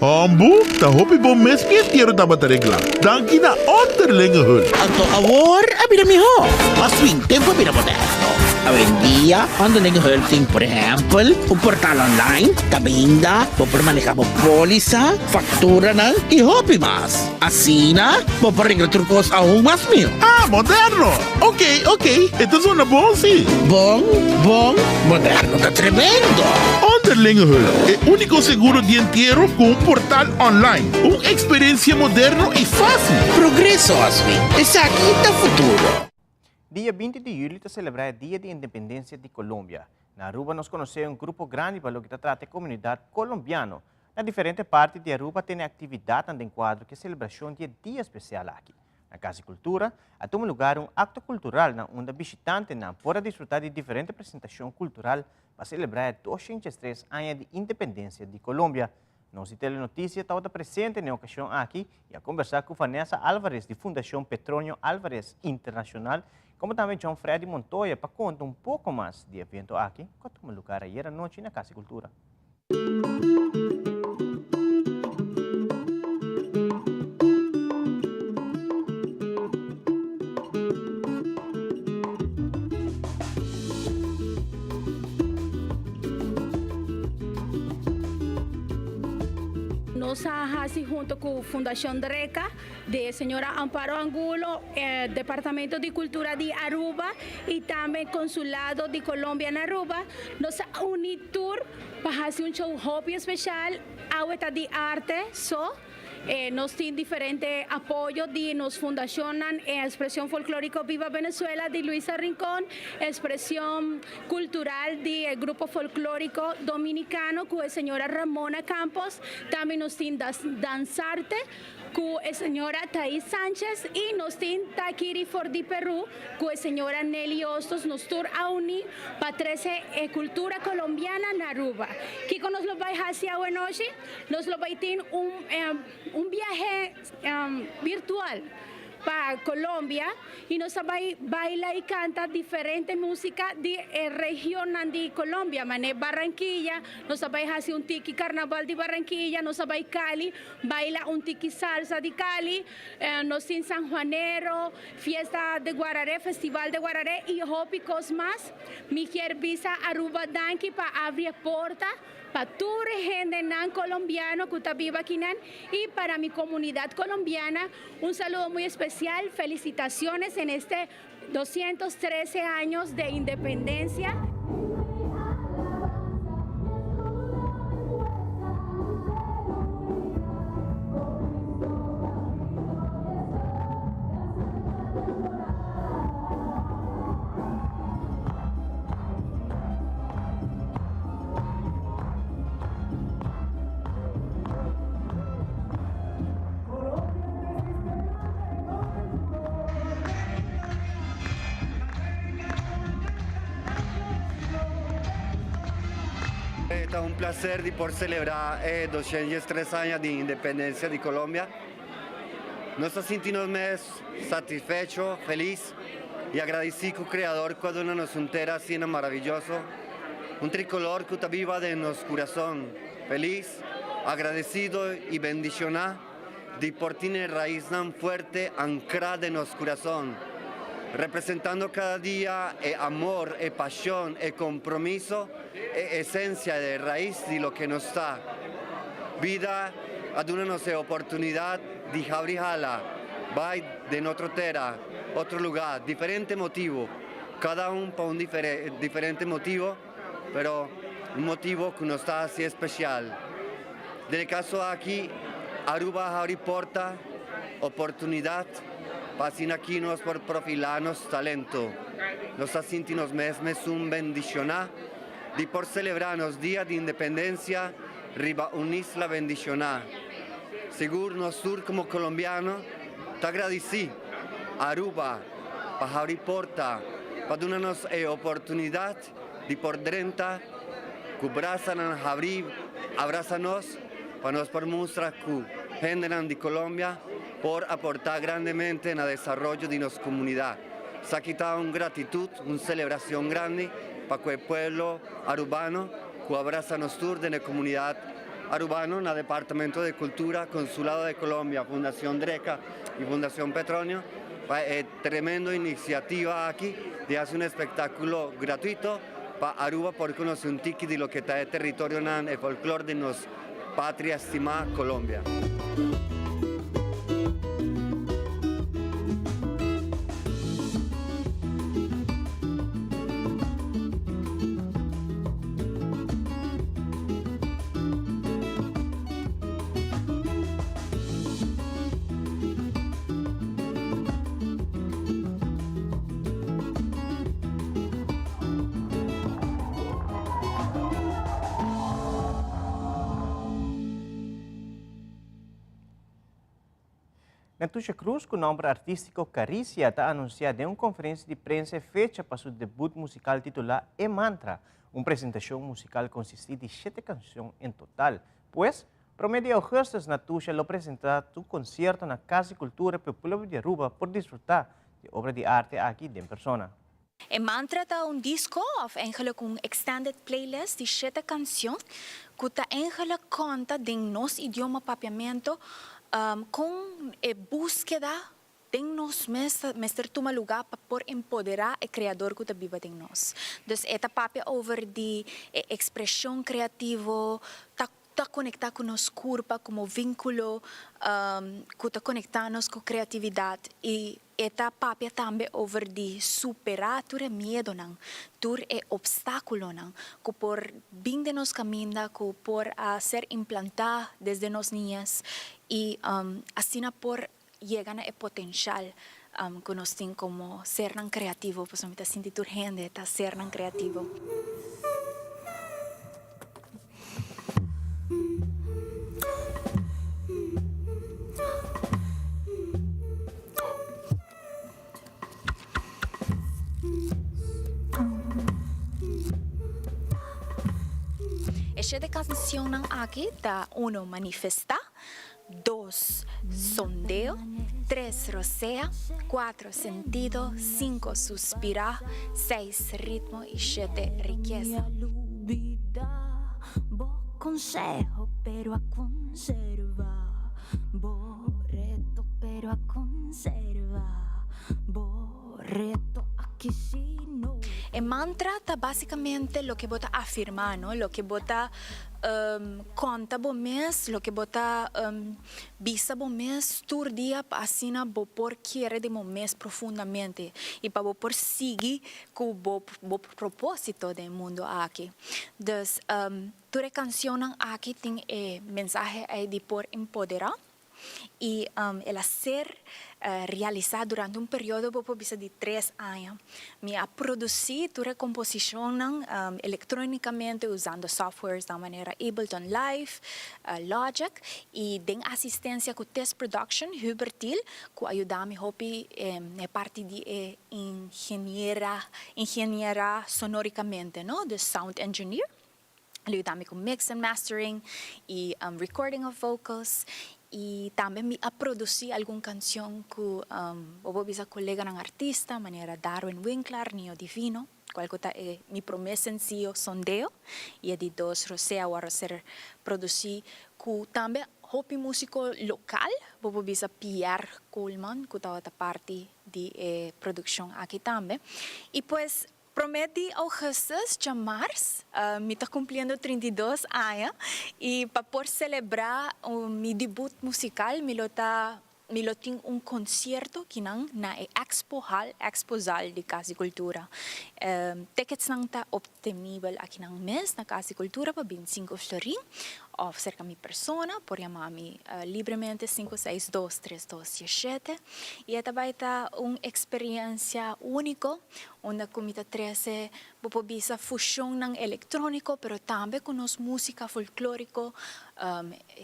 Hombu, ta hopi bon mes mi entiero tabata regla. Danki na Onderlinge Hulp. Anto awor a bira mihó. Mas fin, tempu a bira moderno. Awendia, Onderlinge Hulp tin, por ehèmpel, un portal online kaminda bo por maneha bo pólisa, fakturanan i hopi mas. Asina, bo por regla tur kos aun mas mihó. Ah, moderno! Ok, ok, e ta zona bon si. Bon, bon, moderno ta tremendo! Onderlinge Hulp, e úniko seguro di entiero ku un portal online. Un eksperensia moderno i fásil. Progreso, Oswin. Esaki ta futuro. Dia 20 di juli ta selebrá e Dia di Independensia di Colombia. Na Aruba nos konosé un grupo grandi pa loke ta trata e komunidat kolombiano. Na diferente parti di Aruba tene aktividatnan den kuadro ku e selebrashon di e dia spesial aki. Na Casa di Cultura a tuma lugar un acto cultural na unda bishitantenan por a disfruta di diferente presentacion cultural pa celebra e 203 aña di independencia di Colombia. Nos di Telenoticia tabata presente na e ocasion aki y a conversa cu Vanessa Alvarez di Fundacion Petronio Alvarez Internacional como tambe John Freddy Montoya pa conta un poco mas di e evento aki cu a tuma lugar ayer anochi na Casa di Cultura. Nos a hasi hunto ku Fundashon Dreca di señora Amparo Angulo, Departamento di Cultura di Aruba y tambe Consulado di Colombia na Aruba. Nos a uni tur pa hasi un show hopi especial. Awe ta di arte so. Nos tin diferente apoyo di nos fundacionnan, Expresion Folklorico Viva Venezuela di Luisa Rincon, Expresion Cultural di e Grupo Folklorico Dominicano cu e señora Ramona Campos, tambe nos tin Danzarte cu e señora Thais Sanchez y nos tin Taquiri for di Peru cu e señora Nelly Hostos. Nos tur a uni pa trece e cultura colombiana na Aruba. Kico nos lo bay haci awenochi? Nos lo bay tin un un biahe virtual pa Colombia y nos ta bay baila y canta diferente musica di e regionnan di Colombia, mane Barranquilla, nos ta bay haci un tiki carnaval di Barranquilla, nos ta bay Cali baila un tiki salsa di Cali, nos tin San Juanero, fiesta de Guararé, festival de Guararé y hopi cos mas. Mi kier bisa Aruba danki pa abri e porta Pa tur e hendenan colombiano cu ta biba akinan y para mi comunidad colombiana un saludo muy especial, felicitaciones en este 213 años de independencia. Ta un placer di por celebra e 203 aña di independencia di Colombia. Nos ta sinti nos mes satisfecho, feliz y agradeci cu Creador cu a duna nos un tera asina maravilloso, un tricolor cu ta biba den nos curason. Feliz, agradecido y bendiciona di por tine raiznan fuerte ancra den nos curason, representando cada dia e amor, e pasion, e compromiso, e esencia e raiz di loke nos ta. Bida a duna nos e oportunidad di habri hala, bai den otro tera, otro lugar, diferente motibo, cada un pa un diferente motibo, pero un motibo cu nos ta haci especial. Den e caso aki, Aruba a habri porta, oportunidad, pa asina aki nos por profila nos talento. Nos ta sinti nos mes mesun bendiciona di por celebra nos dia di independencia riba un isla bendiciona. Sigur nos tur como Colombiano ta gradici Aruba pa habri porta pa duna nos e oportunidad di por drenta ku brasanan habrí abrasa nos pa nos por mustra ku hendenan di Colombia por aportá grandemente na desaroyo di nos komunidat. Esaki ta un gratitut, un selebrashon grandi pa ku e pueblo arubano ku abrasa nos tur den e komunidat arubano na Departamento de Cultura, Consulado de Colombia, Fundacion Dreca y Fundacion Petronio pa e Tremendo iniciativa aki di haci un espectaculo gratuito pa Aruba por conoce un tiki di loke ta e territorionan, e folklor di nos patria stima Colombia. Natusha Cruz ku nòmber artístiko Caricia ta anunsiá den un konferensia di prensa e fecha pa su debut musikal titulá E Mantra, un presentashon musikal konsistí di shete kanshon en total. Pues, Prome di augustus Natusha lo presenta su concierto na Cas di Cultura pa e pueblo di Aruba por disfruta di obra di arte aki den persona. E Mantra ta un disco of eigenlijk un extended playlist di shete cancion cu ta eigenlijk conta den nos idioma Papiamento con e buskeda Den nos mes ta mester tuma lugá pa por empoderá e Kreador ku ta biba den nos. Dus e ta papia over di e ekspreshon kreativo ta ta konektá ku nos kurpa komo vínkulo ku ta konektá nos ku kreatividat i e ta papia tambe over di superá tur e miedonan, tur e opstákulonan ku por bin den nos kaminda, ku por a ser implantá desde nos niñes i asina por yega na e potenshal ku nos tin komo sernan kreativo, pasobra mi ta sinti tur hende ta sernan kreativo. E shete kansionnan aki ta uno manifestá, Dos, sondeo, tres, rosea, cuatro, sentido, cinco, suspirá, seis, ritmo y shete, rikesa. E mantra ta basicamente loke bo ta afirma, no? Loke bo ta konta bo mes, loke bo ta bisa bo mes tur dia pa asina bo por kere den bo mes profundamente i pa bo por sigui ku bo bo proposito den e mundu aki. Dus tur e kanshonnan aki tin e mensahe ei di por empoderá. I el a ser realisá durante un periodo bo por bisa di tres aña. Mi a produsí tur e komposishonnan elektrónikamente usando softwares nan manera Ableton Live, Logic i den asistensia ku Test Production, Hubert Thiel, ku a yuda mi hopi na e parti di e ingeniera, ingeniera sonorikamente, no, de sound engineer. El a yuda mi ku mix and mastering i recording of vocals i tambe mi a produsí algun kanshon ku bo por bisa koleganan artista manera Darwin Winklaar, Nio Divino, kual ku ta e mi promé sensiyo Sondeo i e di dos Rosea wòrdu ser produsí ku tambe hopi músiko lokal, bo por bisa Pierre Koolman ku tabata parti di e produkshon aki tambe. I pues Promé di ougùstùs, djamars, mi ta kumpliendo 32 aña i pa por selebrá mi debut musikal mi lo ta mi lo tin un konsierto kinan na e Expo Hall, Expo Zaal di Kas di Kultura. Ticketsnan ta optenibel akinan mes na Kas di Kultura pa 25 florin òf serka mi persona por yama mi libremente sinku seis dos tres dos diesshete i e ta bai ta un eksperensia úniko Unda cu mi ta trece, bo por bisa, fusionnan electronico, pero tambe cu nos musica folklorico,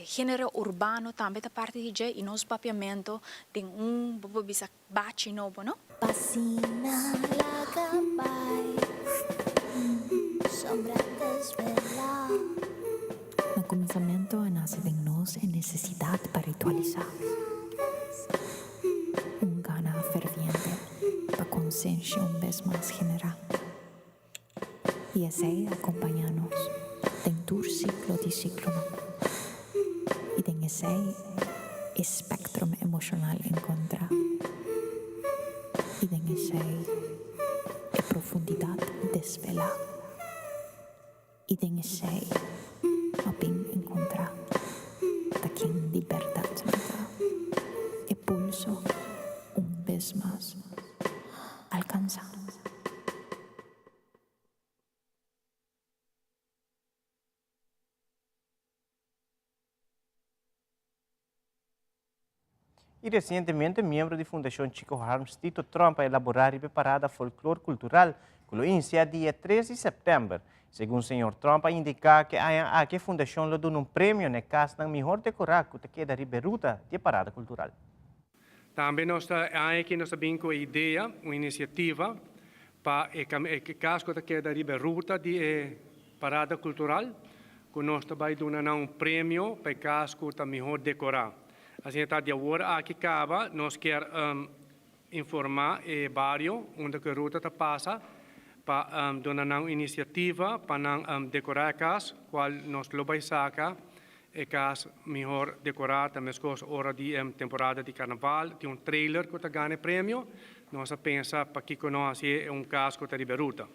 genero urbano tambe ta parti di dje y nos papiamento den un, bo por bisa, bachi nobo, no? P'asina laga bai, sombra desvelá. Na kuminsamentu a nase den nos e nesesidat pa ritualisá. Un gana ferviente pa konsenshi un bes mas generá. I esei a kompañá nos den tur siklo di siklonan. I den esei e spèktrum emoshonal enkontrá. I den esei e profundidat desvelá. I den esei a bin encontrá ta ken di berdad mi ta. E pulso un bes mas alcansá. I resientemente miembro di Fundashon Chico Harms Tito Tromp a elaborá riba e parada Folklor Kultural ku lo inisiá dia tres di sèptèmber. Segun señor Tromp a indiká ku e aña aki e fundashon lo duna un premio na e kasnan mihor dekorá ku ta keda riba e ruta di e parada kultural. Tambe nos ta e aña aki nos ta bin ku e idea, un inisiativa pa e kas ku ta keda riba e ruta di e parada kultural ku nos ta bai duna nan un premio pa e kas ku ta mihor dekorá. Asina ta di awor aki kaba nos kier informa e bario unda ku e ruta ta pasa pa duna nan un inisiativa pa nan dekorá e kas kual nos lo bai saka e kas mihor dekorá ta meskos ora di e temporada di karnaval tin un trailer ku ta gana e premio nos a pensa pakiko no hasi un kas ku ta riba e ruta.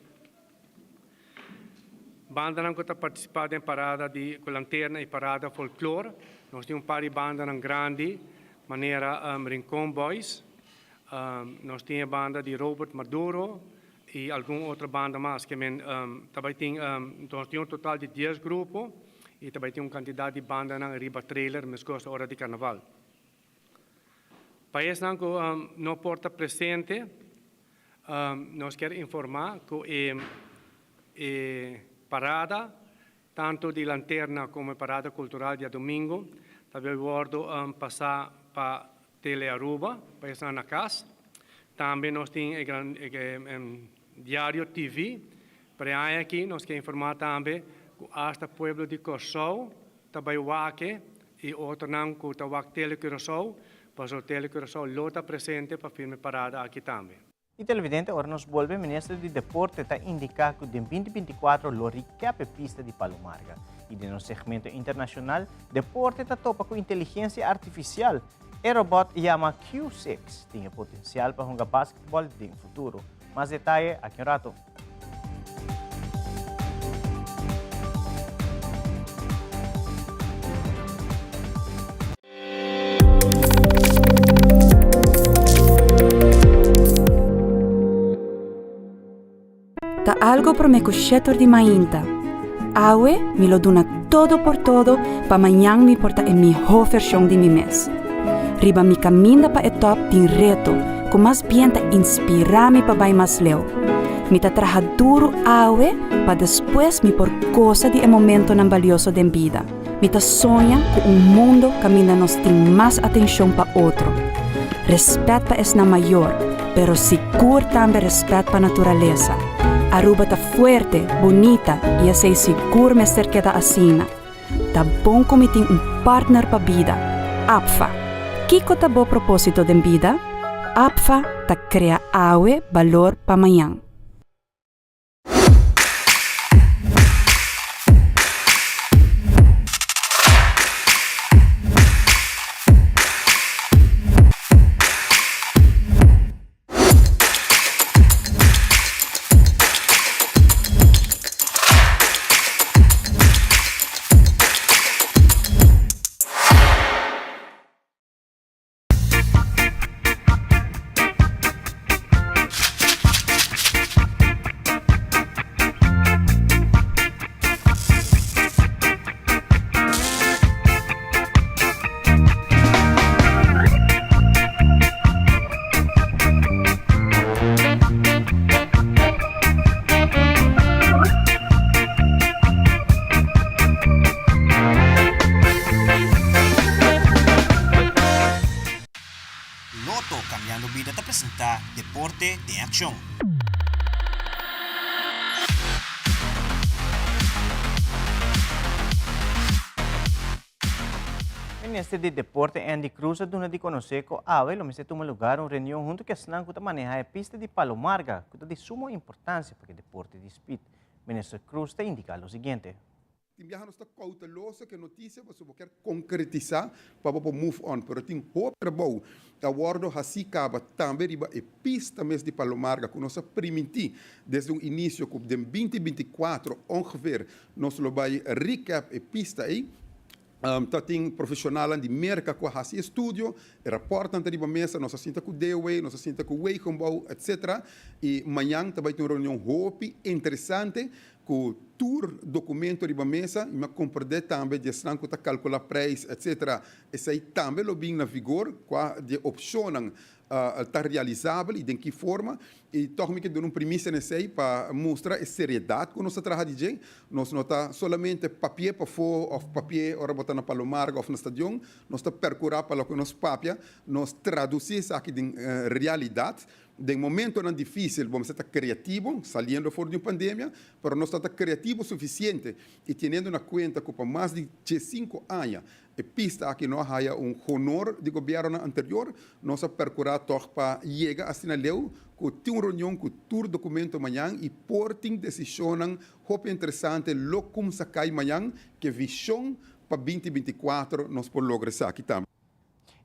Bandanan ku ta partisipá den parada di ku lanterna i parada folklor. Nos tin un par di bandanan grandi manera Rincon Boys, nos tin e banda di Robert Maduro i algun otro banda mas. Ke men ta bai tin nos tin un total di dies grupo i ta bai tin un kantidat di bandanan riba trailer meskos ora di karnaval. Pa esnan ku no por ta presente, nos kier informá ku e e parada, tantu di lanterna komo e parada kultural diadomingo, ta bai wòrdu pasá pa Tele Aruba, pa esnan na kas. Tambe nos tin e Diario TV. Pero e aña aki nos ke informá tambe ku asta pueblo di Kòrsou ta bai wak i otronan ku ta wak Tele Curaçao, pasobra Tele Curaçao lo ta presente pa firma e parada aki tambe. I televidente, ora nos bolbe, Minister di Deporte ta indica cu den 2024 lo recap e pista di Palo Marga. I den nos segmento internacional, deporte ta topa cu inteligencia artificial. E robot yama Q6 tin e potencial pa hunga basketball den futuro. Mas detaye aki un rato. Ta algo promé ku shetor di mainta. Awe mi lo duna todo por todo pa mañan mi por ta e mihó vershon di mi mes. Riba mi kaminda pa e tòp tin reto ku mas bien ta inspirá mi pa bai mas leu. Mi ta traha duru awe pa despues mi por gosa di e momentonan balioso den bida. Mi ta soña ku un mundo kaminda nos tin mas atenshon pa otro, rèspèt pa esnan mayor, pero sigur tambe rèspèt pa naturalesa. Aruba ta fuerte, bunita y esey sigur mester keda asina. Ta bon cu mi tin un partner pa bida, APFA. Kico ta bo proposito den bida? APFA ta crea awe balor pa mañan. Lotto Cambiando Bida ta presenta Deporte den Accion. Minister di Deporte Endy Croes a duna di conoce cu awe lo mester tuma lugar un reunion hunto cu esnan cu ta maneha e pista di Palo Marga cu ta di sumo importancia pa e deporte di speed. Minister Croes ta indica lo siguiente. Tin biaha nos ta cauteloso cu e noticia pasobra bo kier concretisa pa bo por move on, pero tin hopi trabou ta wordo haci caba tambe riba e pista mes di Palo Marga cu nos a priminti desde un inicio cu den binti 24 ongeveer nos lo bay recap e pista ey. Ta tin profesionalnan di Merca cu a haci estudio, e raportnan ta riba mesa, nos a sinta cu DOW, nos a sinta cu Wegenbouw, etc. Y mañan ta bay tin un reunion hopi interesante cu tur documento riba mesa y mi a comprende tambe di esnan cu ta calcula prijs, etc. Esey tambe lo bin na vigor cua di e opcionnan ta realisabel y den ki forma. Y tog mi ke duna un primisia na esey pa mustra e seriedad cu nos ta traha di dje. Nos no ta solamente papia pafó of papia ora bo ta na Palo Marga of na stadion. Nos ta percura pa loke nos papia, nos traduci esaki den realidad. Den momentonan dificil bo mester ta creativo, saliendo for di un pandemia, pero nos ta ta creativo suficiente y teniendo na cuenta cu pa mas di diescinco aña E pista aki no a haya un honor di gobiernonan anterior. Nos a percura tog pa yega asina leu cu tin un reunion cu tur documento mañan y por tin decisionnan hopi interesante lo cumsa cay mañan ke vision pa binti 24 nos por logra esaki tambe.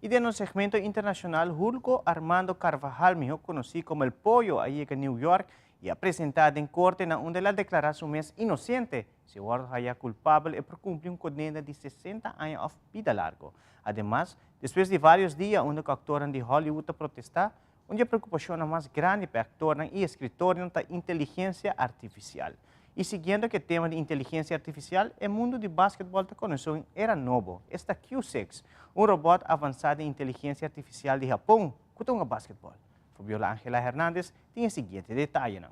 Y den nos segmento internacional, Hulco Armando Carvajal, miho conoci como El Pollo, a yega New York y a presenta den corte na unda el a declara su mes inocente. Si wòrdu haya kulpabel e por kumpli un kondena di 60 aña òf bida largu. Ademas, despues di vários dia unda ku aktornan di Hollywood ta protestá, un di e preokupashonnan mas grandi pa e aktornan i eskritornan ta inteligensia artifisial. I siguiendo ku e tema di inteligensia artifisial, e mundu di basketbòl ta konosé un era nobo, esta Q-Six, un robòt avansá di inteligensia artifisial di Hapon ku ta hunga basketbòl. Fabiola Angela Hernandez tin e siguiente detayenan.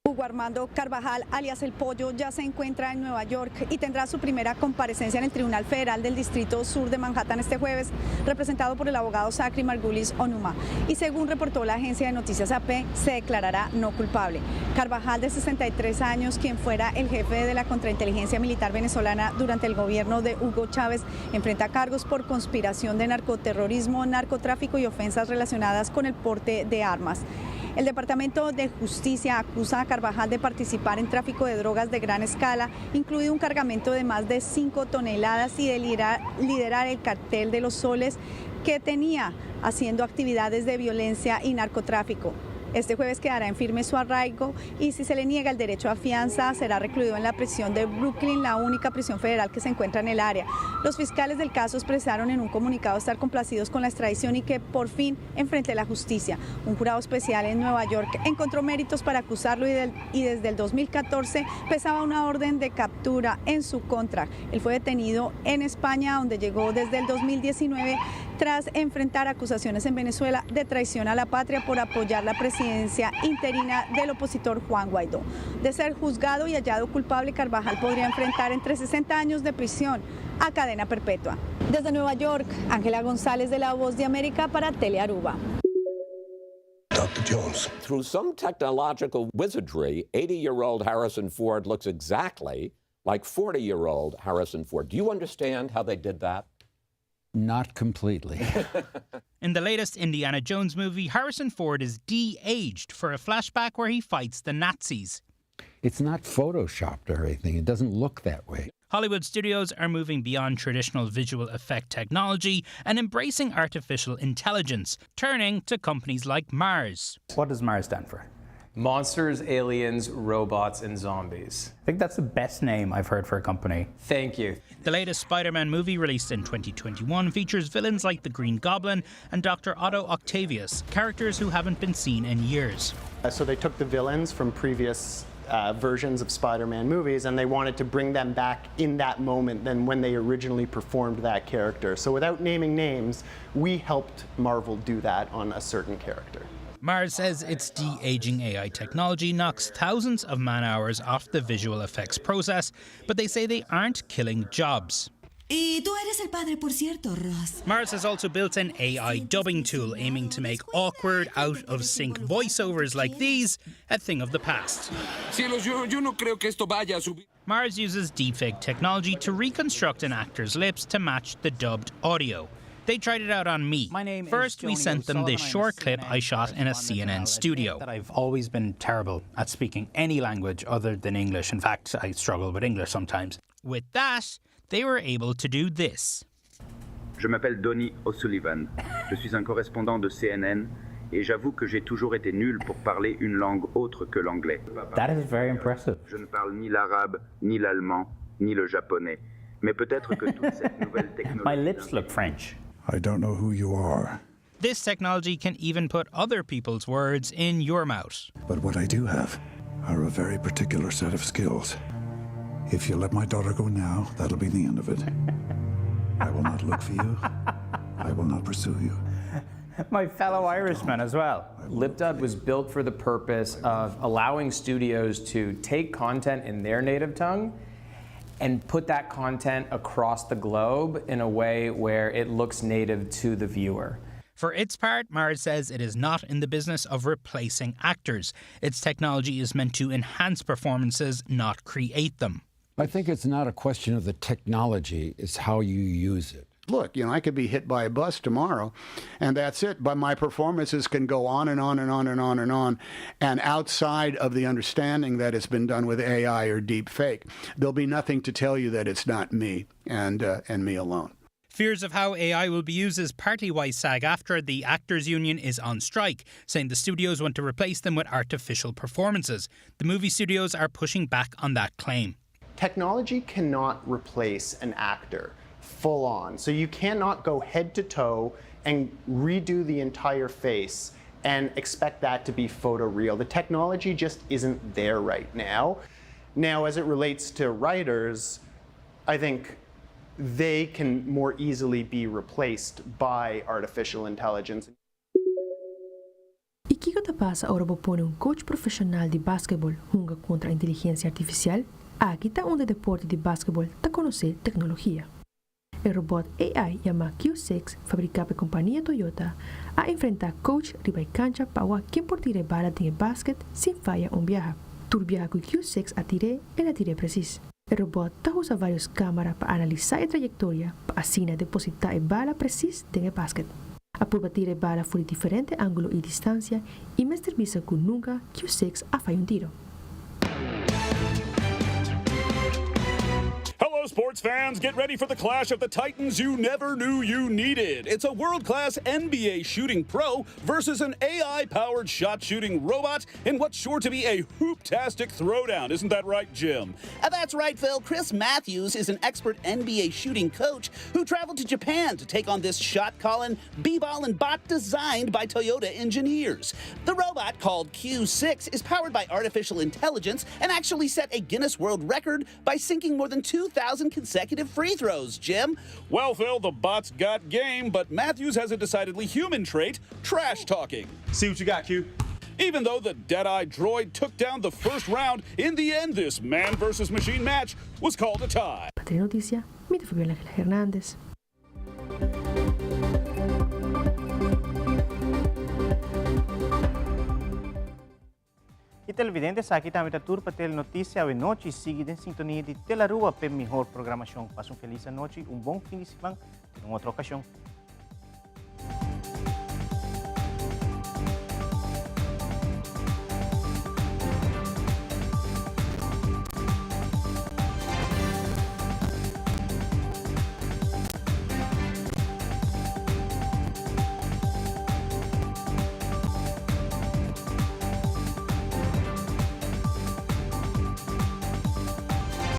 Hugo Armando Carvajal, alias El Pollo, ya se encuentra en Nueva York y tendrá su primera comparecencia en el Tribunal Federal del Distrito Sur de Manhattan este jueves, representado por el abogado Zachary Margulis Onuma. Y según reportó la agencia de noticias AP, se declarará no culpable. Carvajal, de 63 años, quien fuera el jefe de la contrainteligencia militar venezolana durante el gobierno de Hugo Chávez, enfrenta cargos por conspiración de narcoterrorismo, narcotráfico y ofensas relacionadas con el porte de armas. El Departamento de Justicia acusa a Carvajal de participar en tráfico de drogas de gran escala, incluido un cargamento de más de 5 toneladas y de liderar, liderar el cartel de los soles que tenía haciendo actividades de violencia y narcotráfico. Este jueves quedará en firme su arraigo y si se le niega el derecho a fianza será recluido en la prisión de Brooklyn, la única prisión federal que se encuentra en el área. Los fiscales del caso expresaron en un comunicado estar complacidos con la extradición y que por fin enfrente la justicia. Un jurado especial en Nueva York encontró méritos para acusarlo y, y desde el 2014 pesaba una orden de captura en su contra. Él fue detenido en España, donde llegó desde el 2019 tras enfrentar acusaciones en Venezuela de traición a la patria por apoyar la presidencia interina del opositor Juan Guaidó. De ser juzgado y hallado culpable, Carvajal podría enfrentar entre 60 años de prisión a cadena perpetua. Desde Nueva York, Ángela González de La Voz de América para Telearuba. Dr. Jones. Through some technological wizardry, 80 year old Harrison Ford looks exactly like 40 year old Harrison Ford. Do you understand how they did that? Not completely. In the latest Indiana Jones movie, Harrison Ford is de aged for a flashback where he fights the Nazis. It's not photoshopped or anything, it doesn't look that way. Hollywood studios are moving beyond traditional visual effect technology and embracing artificial intelligence, turning to companies like Mars. What does Mars stand for? Monsters, aliens, robots, and zombies. I think that's the best name I've heard for a company. Thank you. The latest Spider Man movie, released in 2021, features villains like the Green Goblin and Dr. Otto Octavius, characters who haven't been seen in years. Uh, so they took the villains from previous uh, versions of Spider-Man movies and they wanted to bring them back in that moment than when they originally performed that character. So without naming names, we helped Marvel do that on a certain character. Mars says its de aging AI technology knocks thousands of man hours off the visual effects process, but they say they aren't killing jobs. Y tú eres el padre, por cierto, Ross. Mars has also built an AI dubbing tool aiming to make awkward, out of sync voiceovers like these a thing of the past. Cielos, yo, yo no creo que esto vaya a subir. Mars uses deepfake technology to reconstruct an actor's lips to match the dubbed audio. They tried it out on me. My name First, is we Joni sent them this O'Sullivan. I'm a short clip CNN I shot in a correspondent, and CNN I'll admit studio. That I've always been terrible at speaking any language other than English. In fact, I struggle with English sometimes. With that, they were able to do this. Je m'appelle Donny O'Sullivan. Je suis un correspondant de CNN et j'avoue que j'ai toujours été nul pour parler une langue autre que l'anglais. That is very impressive. Je ne parle ni l'arabe, ni l'allemand, ni le japonais. Mais peut-être que toute cette nouvelle technologie. My lips look French. I don't know who you are, This technology can even put other people's words in your mouth. but what I do have are a very particular set of skills. If you let my daughter go now, that'll be the end of it. I will not look for you. I will not pursue you. My fellow Irishman as well. LipDub was built for the purpose of allowing studios to take content in their native tongue and put that content across the globe in a way where it looks native to the viewer. For its part, Mars says it is not in the business of replacing actors. Its technology is meant to enhance performances, not create them. I think it's not a question of the technology, it's how you use it. Look, you know, I could be hit by a bus tomorrow, and that's it. But my performances can go on and on and on and on and on. And outside of the understanding that it's been done with AI or deep fake, there'll be nothing to tell you that it's not me and, uh, and me alone. Fears of how AI will be used is partly why SAG AFTRA, the actors union, is on strike, saying the studios want to replace them with artificial performances. The movie studios are pushing back on that claim. Technology cannot replace an actor full on. So you cannot go head to toe and redo the entire face and expect that to be photoreal. The technology just isn't there right now. Now, as it relates to writers, I think they can more easily be replaced by artificial intelligence. I kiko ta pasa ora bo pone un coach profesional di basketball hunga contra inteligencia artificial? Aki ta unda deporte di basketball ta conoce tecnologia. E robot AI yama Q6, fabrica pa compania Toyota, a enfrenta coach riba e cancha pa wak ken por tira e bala den e basket sin faya un biaha. Tur biaha cu Q6 a tir'e, el a tir'e precies. E robot ta usa varios camara pa analisa e trayectoria pa asina deposita e bala precies den e basket. A purba tira e bala for di diferente angulo y distancia y mester bisa cu nunca Q6 a faya un tiro. Hello, sports fans. Get ready for the clash of the Titans you never knew you needed. It's a world class NBA shooting pro versus an AI powered shot shooting robot in what's sure to be a hooptastic throwdown. Isn't that right, Jim? Uh, that's right, Phil. Chris Matthews is an expert NBA shooting coach who traveled to Japan to take on this shot calling, b ball, and bot designed by Toyota engineers. The robot, called Q6, is powered by artificial intelligence and actually set a Guinness World Record by sinking more than 2,000 2,000 consecutive free throws, Jim. Well, Phil, the bot's got game, but Matthews has a decidedly human trait trash talking. See what you got, Q. Even though the Deadeye droid took down the first round, in the end, this man versus machine match was called a tie. Pa Telenoticia, mi ta Fabiola Angela Hernandez. Y televidente esaki tambe ta tur pa Telenoticia awe nochi. Sigui den sintonia di Telaruba p'e mihor programacion. Pasa un feliz anochi, un bon fin di siman. Te un otro ocasion.